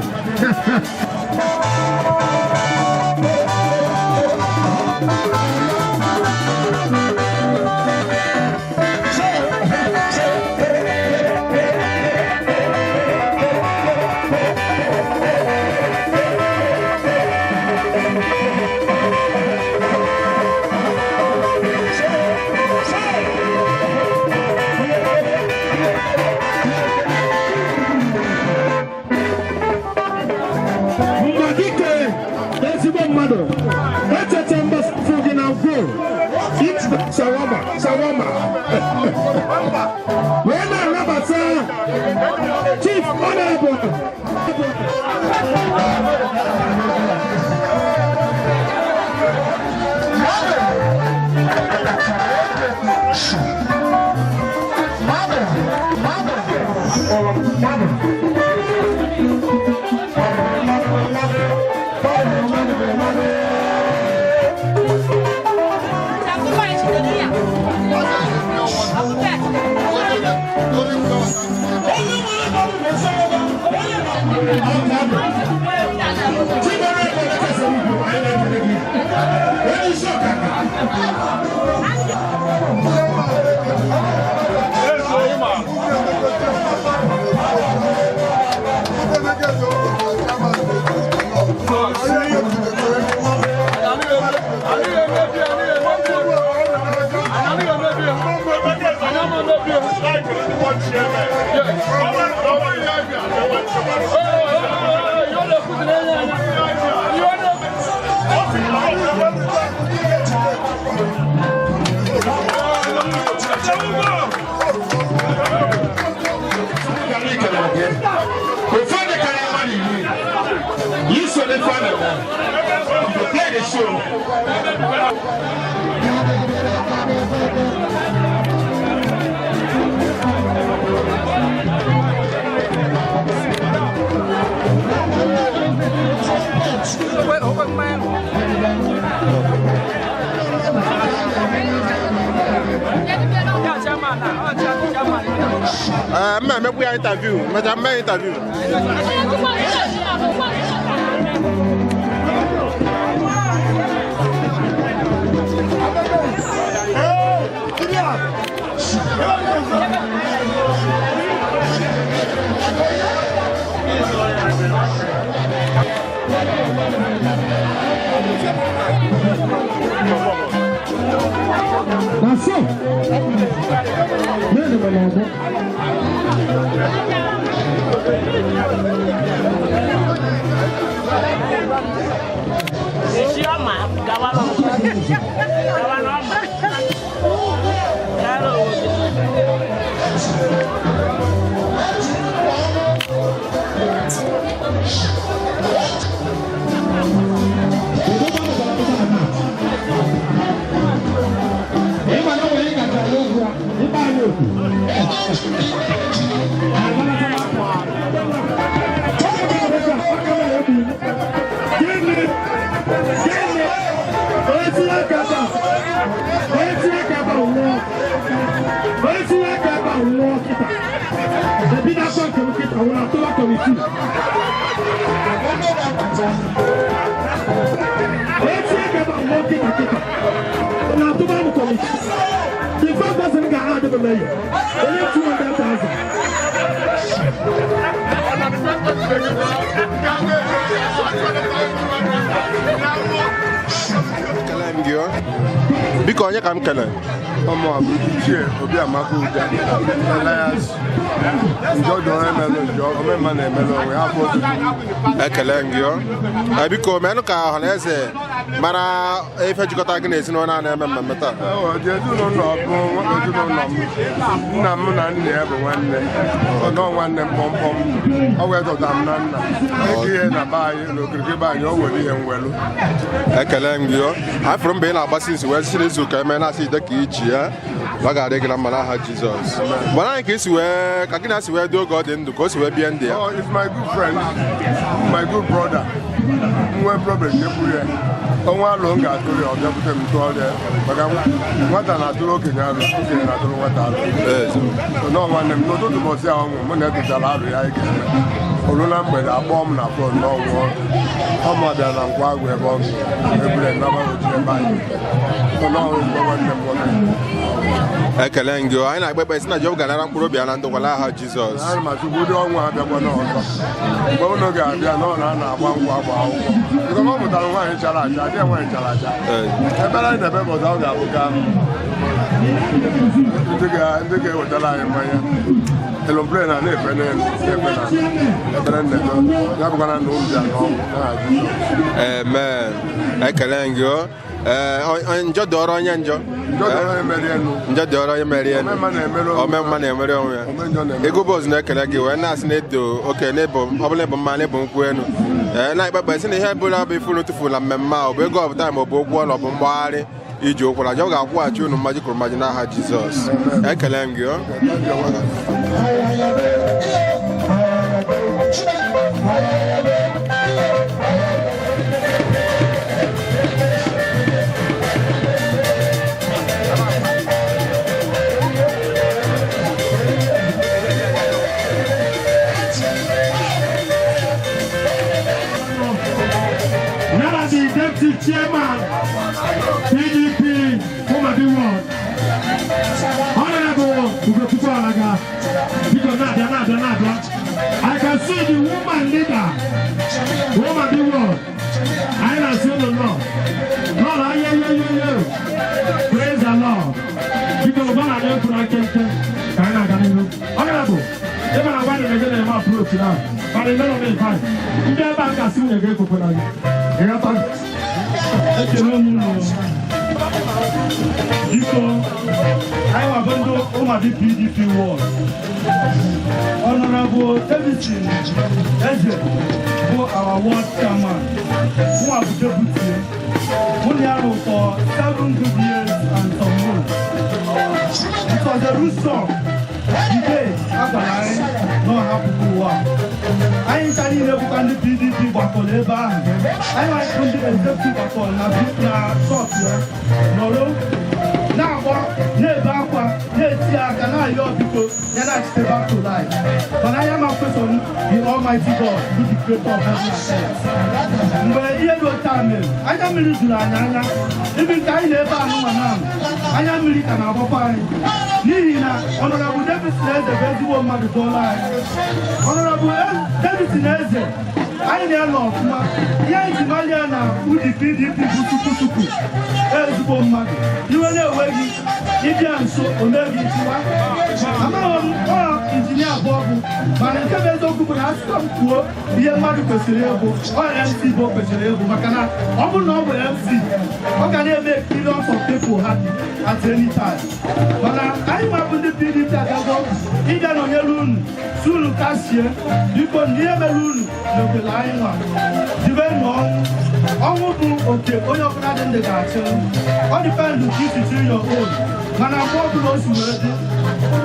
Mgbe dike ezigbo mmadụ echeche mbasafụ gị na ngwo shawama shawama wee na-anabata Chief Honorable. na-ekele ndị ward chairman. Ọ bụrụ ihe Ụfọdụ karịa mmadụ 10. Iso n'ife a na-eme. You play the show. Ee, mma emekwu ya interview, mecha mme interview. Na so. Nene m n'ọgbọ. Ịma na nwere ịgacha n'egwu a, ịgba anyị oku. Gịnị? Gịnị? Onye tinye aka ebe a? Onye tinye aka ebe a nwụọ. Onye tinye aka ebe a nwụọ kịta. Ebido afọ nke m kịta nwụrụ atụla committee. Onye tinye aka ebe a nwụọ kịta kịta. Na atụba m committee. The first person ga-add the mayor. Onye 200,000. Ekele m gị o. Biko, onye ka m kele? Ọmụ bụ Ichie Obiamaka Ude Elias Njọdụ emelụ njọ omemma na-emelụ onwe ya afọ otutu. Ekele m gị o. Ee, biko menụ ka ọha na eze mara ife jikọta gị na ezinụlọ a na-eme mmemme taa. Ewo, dị ezinụlọ bụ ezinụlọ m. Nna m na nna ya bụ nwanne, ọgọ nwanne m kpọmkpọm. Ọ wee zọta m na nna ego ihe na be anyị n'okirikiri be anyị, o were ihe mwelu. Ekele m gị o. Afụrụ mgbe ị na-agbasi nsi wee sị izu ka eme na-asị ide ka iji ya ọ ga-adị gị na mma n'aha Jizọs. Gbara anyị ka isi wee ka gị na si wee dị oge ọ dị ndụ, ka o si wee bie ndụ ya. Oh, it's my good friend, my good brother. Nwee problem nyekwuru ya. Ọnwa alụ m ga-atụrụ ya, ọ bịakwute m tụọ ya, maka nwata na-atụrụ okenye alụ, okenye na-atụrụ nwata alụ. So nọọ nwanne m. N'ụtụtụ ụbọchị a ọnwụ, mụ na etụchara alụ ya anyị ga-eme. Olu na mgbede, akpọọ m na phone na ọnwụ ọ ma bịa na nkwa agwụ ebe ọ nọ ebure nnaba ochi ebe anyị. So nọọ ezigbo nwanne m nwoke. Ekele m gị o. Anyị na-ekpe ekpere sị na Jehova ga-anara mkpụrụ obi ya na ndokwa n'aha Jizọs. Ana m achụkwu ụdị ọnwụ abịakwa n'ọzọ mgbe unu ga-abịa na ọ na a na-agba nkwụ agba akwụkwọ nke ọ mụtara nwaanyị chara acha, adịghị nwaanyị chara acha. Ebere anyị na-ebe bụ ọzọ ọ ga-abụ ka ndị ga-ewetara anyị mmanya aeroplane na na-efe n'elu, na-efe na ebere nna-ebe ya bụkwana na ụmụ bịa n'ọnwụ n'aha Jizọs. Amen. Ekele m gị o. Ee, njọ dọrọ onye njọ. Njọ dọrọ onye merie enu. Njọ dọrọ onye merie enu. Omemma na-emere onwe. Omemma na-emere onwe ya. Omenjọ na-emere. Ego bọs na-ekele gị wee na-asị na edo oke n'ịbụ ọbụla ịbụ mma n'ịbụ nkwụ enu. Ee, na-ekpe ekpere sị na ihe bụla bụ ife unu tụfuru na mmemme a, ọ bụ ego ọbụta ma ọ bụ ụgwọ ọnụ, ọ bụ mgbagharị iji ụkwụ na Jehova ga-akwụghachi unu mmaji kwuru mmaji n'aha Jizọs. Ekele m gị o. Now the deputy chairman, PDP, Umabi Ward, Honorable Ugochukwu Alaga, biko na-abịa, na-abịa, na-abịa. I can see the woman leader, Umabi Ward. Anyị na-asị unu nọ. Nọ na aye ye ye ye. Praise the Lord. Biko, gwa na anyị kwuru nkenke ka anyị na-aga n'ihu. coach na mana imere m invite ndị ebe a gasị nwunye gị ekwekwela gị ịghọta. Ekele m unu. Biko, anyị nwabụ ndị Ụmụabi PDP Ward. Honorable Davidson Eze bụ our ward chairman, mụnwa bụ deputy. Mụ na ya rụ for 7 good years and some months. It was a rude shock the day a gwara anyị na ọ hapụgo ụwa. Anyị ncha niile bụkwa ndị PDP gbakọrọ ebe ahụ. Anyị nwanyị ndị executive gbakọrọ na chọọchị ya, nọrọ na-agbọ, na-ebe akwa, na-eti aka, na-ayọ biko ya na-achite back to life. Mana anya ma question the Almighty God, bụ the creator of heaven and earth. Mgbe ihe dị otu a mere, anya mmiri juru anyị anya. Ibi nke anyị na-ebe ahụ nwa na anya mmiri ka na-agbakwa anyị, n'ihi na Honorable Davidson Eze bụ ezigbo mmadụ dụọla anyị. Honorable Davidson Eze, anyị na-anọ ọfụma. Ihe anyị ji mali ya na Udi PDP bụ tupu ezigbo mmadụ. Iwe na-ewe gị, ịbịa nso ome gị tiwa. Amaghị m ọ injinia abụọ bụ, mana nke bụ eziokwu bụ na asụsụ m kwuo ihe mmadụ kwesịrị ịbụ, ọ MC bụ o kwesịrị ịbụ, maka na ọ bụrụ na ọ bụ MC, ọ ga na-eme millions of people happy at any time. Mana anyị nwa bụ ndị PDP agago ịbịa nọnyere unu, si unu kasie. Biko, ndị ihe mere unu n'obodo anyị nwa jibe n'ọnwụ. Ọnwụ bụ oke onye ọbụla dị ndụ ga-achị. Ọ depend ka isi chiri your own. Mana mgbe ọbụla o si wee dị,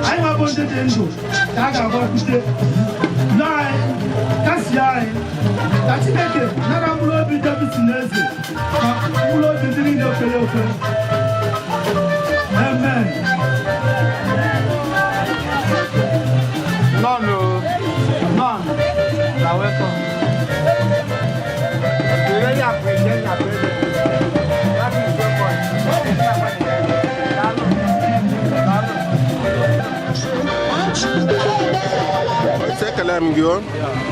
anyị nwa bụ ndị dị ndụ ka a ga-agbakwute na anyị kasie anyị, ka Chineke nara mkpụrụ obi Davidson Eze ka mkpụrụ obi ndị niile kwere ekwe. Amen. None, oh. None. You are welcome. We really appreciate your presence. Thank you so much. Daalụ. Daalụ. Isi ekele m gị o.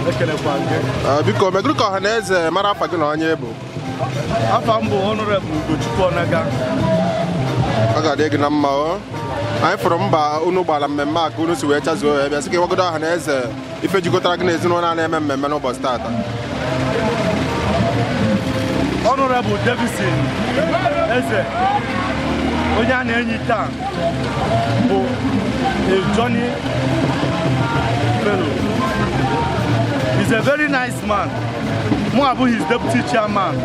Ekelekwa gị. Biko, megụrụ ka ọha na eze mara afa gị na onye bụ. Afa m bụ Honorable Ugochukwu Onaga. Ọ ga-adị gị na mma o. Anyị fụrụ mba unu gbara mmemme a ka unu si wee chazuo ya bịa sị ka ịgwagodo ọha na eze ife jikọtara gị na ezinụlọ a na-eme mmemme n'ụbọchị taata. Honorable Davidson Eze, onye a na-enyi taa, bụ a jolly fellow. He's a very nice man. Mụ abụ his deputy chairman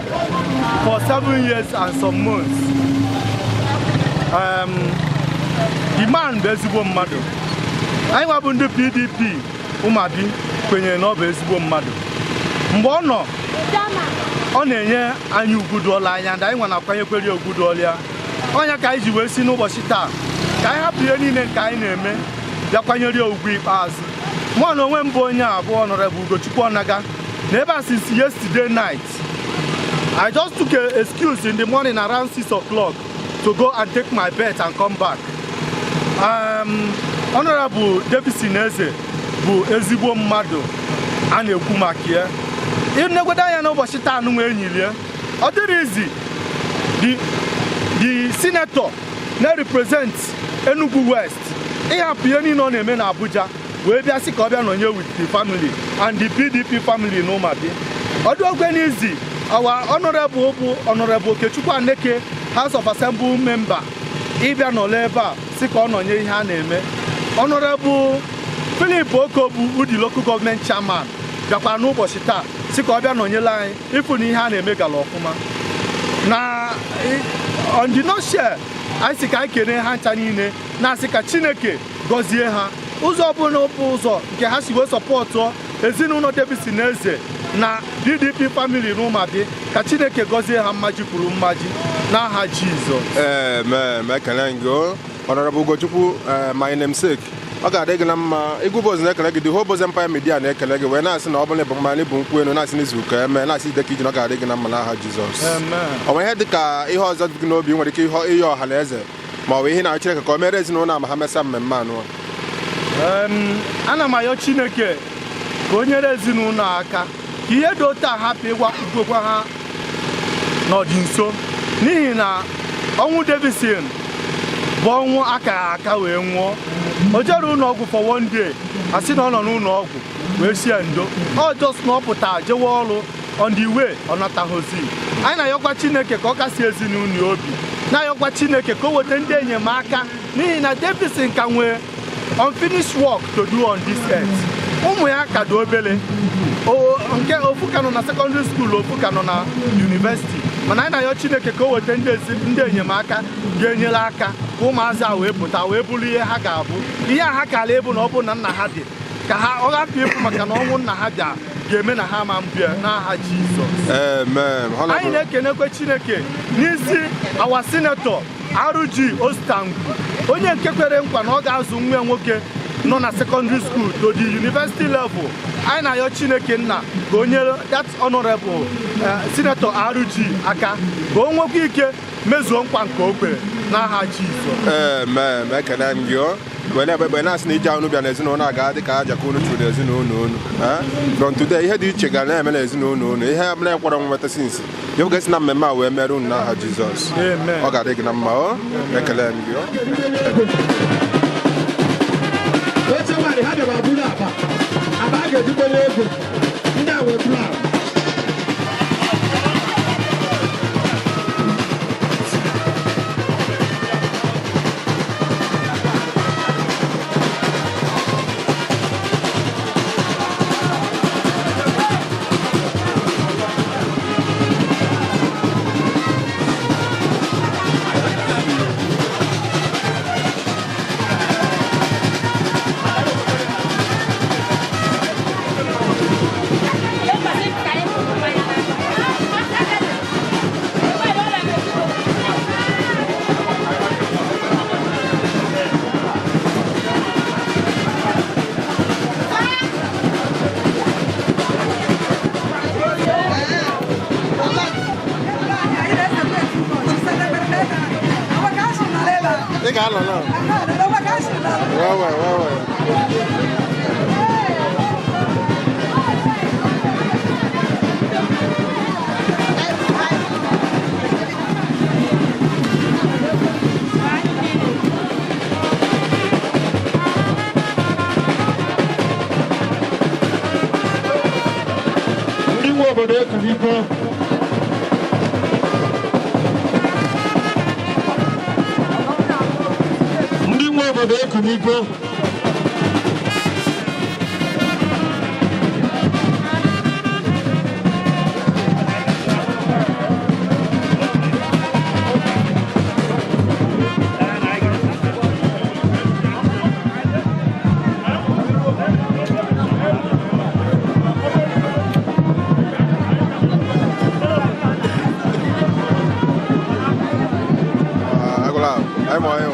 for 7 years and some months. The man bụ ezigbo mmadụ. Anyị nwa bụ ndị PDP Ụmụabi kwenyere na ọ bụ ezigbo mmadụ. Mgbe ọ nọ, ọ na-enye anyị ugwu dụọla anya, ndị anyị nwa na-akwanyekwere ya ugwu dụọla ya. Ọnya ka anyị ji wee si n'ụbọchị taa ka anyị hapụ ihe niile nke anyị na-eme, bịa kwanyere ya ugwu ikpeazụ. Mụ na onwe m bụ onye abụọ Honorable Ugochukwu Onaga na ebe a since yesterday night. I just took a excuse in the morning around 6 o'clock to go and take my bath and come back. Honorable Davidson Eze bụ ezigbo mmadụ a na-ekwu maka ya. Ịnegwede anya n'ụbọchị taa nụ nwa enyilie, ọ dịrị izi the senator na-represent Enugu West ịhapụ ihe niile ọ na-eme na Abuja wee bịa sị ka ọ bịa nọnye with the family and the PDP family na Ụmụabi. Ọ dị ogwe n'izi. Our honorable bụ Honorable Okechukwu Aneke, House of Assembly member, ịbịa nọrọ ebe a sị ka ọ nọnye ihe a na-eme. Honorable Philip Oko bụ Udi Local Government Chairman bịakwara n'ụbọchị taa sị ka ọ bịa nọnyere anyị ịfụ na ihe a na-eme gara ọfụma. Na on the nutshell, anyị sị ka anyị kelee ha ncha niile, na-asị ka Chineke gọzie ha ụzọ ọbụla bụ ụzọ nke ha si wee supportụọ ezinụlọ Davidson Eze na PDP family na Ụmụabi. Ka Chineke gọzie ha mmaji kwuru mmaji n'aha Jizọs. Ee, mee ekele gị o, Honorable Ugochukwu, my namesake. Ọ ga-adị gị na mma. Igwe Boz na-ekele gị, the whole Boz Empire Media na-ekele gị wee na-asị na ọ bụla bụ mma bụ nkwụ elu, na-asị n'izu ka eme, na-asị ide ka iji na ọ ga-adị gị na mma n'aha Jizọs. Amen. Ọ nwere ihe dị ka ihe ọzọ dị gị n'obi nwere ike ihe ọha na eze ma ọ bụ ihe na Chineke ka o mere ezinụlọ a ma ha mesịa mmemme anụ? Ana m ayọ Chineke ka o nyere ezinụlọ a aka, ka ihe dị otu a hapụ ịgwakwa ha n'ọdị nso, n'ihi na ọnwụ Davidson bụ ọnwụ akara aka wee nwụọ. O jere ụlọ ọgwụ for one day, asị na ọ nọ n'ụlọ ọgwụ. Wee sie ndo ọ just na ọ pụta jewe ọrụ, on the way ọ nataghịzi. Anyị na-ayọkwa Chineke ka ọ kasị ezinụlọ obi, na-ayọkwa Chineke ka o weta ndị enyemaka, n'ihi na Davidson ka nwee unfinished work to do on this earth. Ụmụ ya ka dị obere. Nke ofu ka nọ na secondary school, ofu ka nọ na university, mana anyị na-ayọ Chineke ka o weta ndị enyemaka ga-enyere aka ka ụmụazị a wee pụta wee bụrụ ihe ha ga-abụ, ihe a ha kara ịbụ na ọ bụ na nna ha dị ka ha ọ hapụ ịbụ, maka na ọnwụ nna ha bịa ga-eme na ha ma mbịa, n'aha Jizọs. Amen. Anyị na-ekenekwe Chineke n'isi our senator RG Osita Ngwu, onye nke kwere nkwa na ọ ga-azụ nwa ya nwoke nọ na secondary school to the university level. Anyị na-ayọ Chineke nna ka o nyere that honorable senator RG aka ka o nwekwa ike mezuo nkwa nke o kwere, n'aha Jizọs. Amen. Ekene m gị o. Wee na-ekpe ekpere na-asị na ije unu bịa n'ezinụlọ a ga-adị ka aja ka unu chụrụ n'ezinụlọ unu. From today, ihe dị iche ga na-eme n'ezinụlọ unu, ihe ọbụla ekwere nweta since ya ga-esi na mmemme a wee mere unu, n'aha Jizọs. Amen. Ọ ga-adị gị na mma o. Ekele m gị o. Oche nwaanyị ha bịara buru akpa akpa a ga-ejikwanye ego ndị a wee plan. Ị ga-anọ na wee wee wee wee. Ndị nwe obodo ekuriko. Ndị nwe obodo ekuriko. Agụla anyị ma anyị.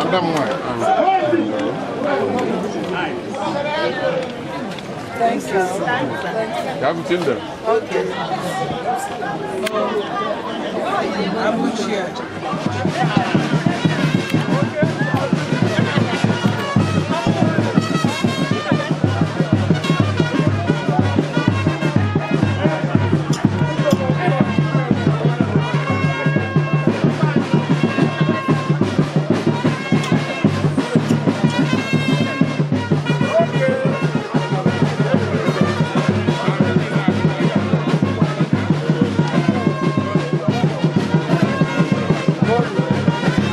Ada m nwanyị. Thank you. Ya bụ Tinder. Okay. Abuchi. Thank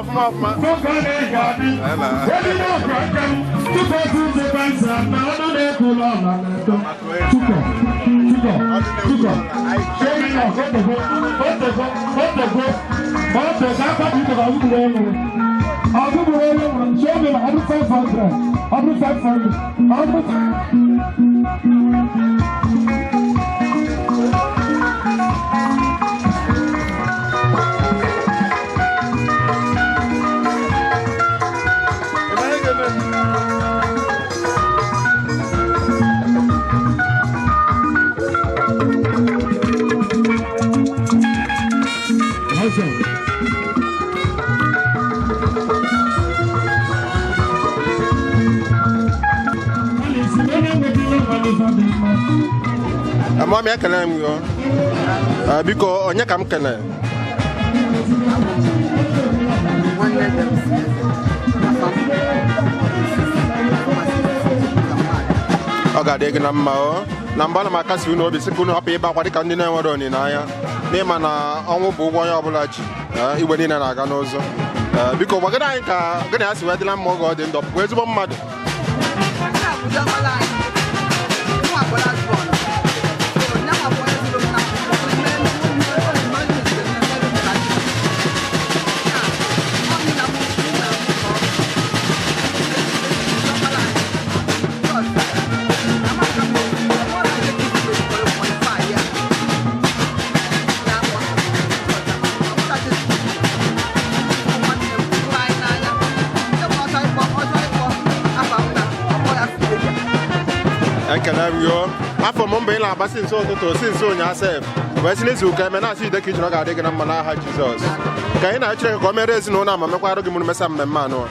Ọfụma ọfụma. Mami, ekele m gị o. Biko, onye ka m kele? Ọ ga-adị gị na mma o. Na mgbe ana m akasi unu obi sị ka unu hapụ ịba akwa dịka ndị na-enwere olileanya, n'ịma na ọnwụ bụ ụgwọ onye ọbụla ji. Igwe niile na-aga n'ụzọ. Biko, gwagide anyị ka gị na ya si wee dịla mma oge ọ dị ndụ, ọ bụkwa ezigbo mmadụ? Ekele m gị o. Afọ m mbụ ị na-agba si nso ụtụtụ si nso ụnyaahụ sef wee si n'izu ụka eme na-asị ide ka ijiri ọ ga-adị gị na mma n'aha Jizọs. Ka anyị na Chineke ka o mere ezinụlọ a ma mekwarụ gị mụrụ mesa mmemme anụ a.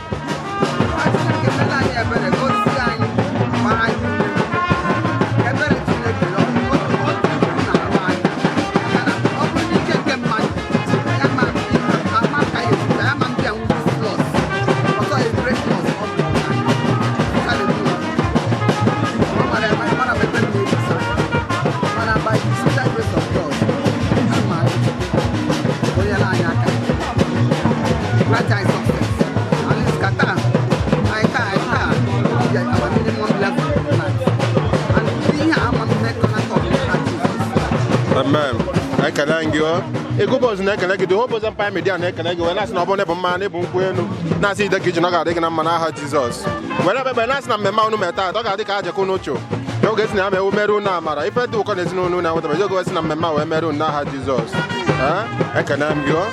Amen. Ekele gị o. Ego Buzz na-ekele gị, The Whole Buzz Empire Media na-ekele gị, wee na-asị na ọ bụrụ na ịbụ mma na ịbụ nkwụ elu, na-asị ide ka iji na ọ ga-adị gị na mma n'aha Jizọs. Were ekpekpe na-asị na mmemme unu mee taa, ọ ga-adị ka aja ka unu chụ. Oge esi na ya ma ewu mere unu amara, ife dị ụkọ na ezinụlọ unu enwetara, oge esi na mmemme a wee mere unu n'aha Jizọs. Ekele m gị o.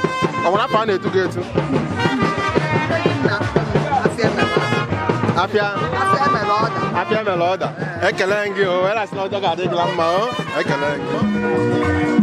Ọ nwere afọ a na-etu gị etu? Afịa Afịa mere ọda. Ekele gị o, were asị na ọ ga-adị gị na mma o. Ekele gị.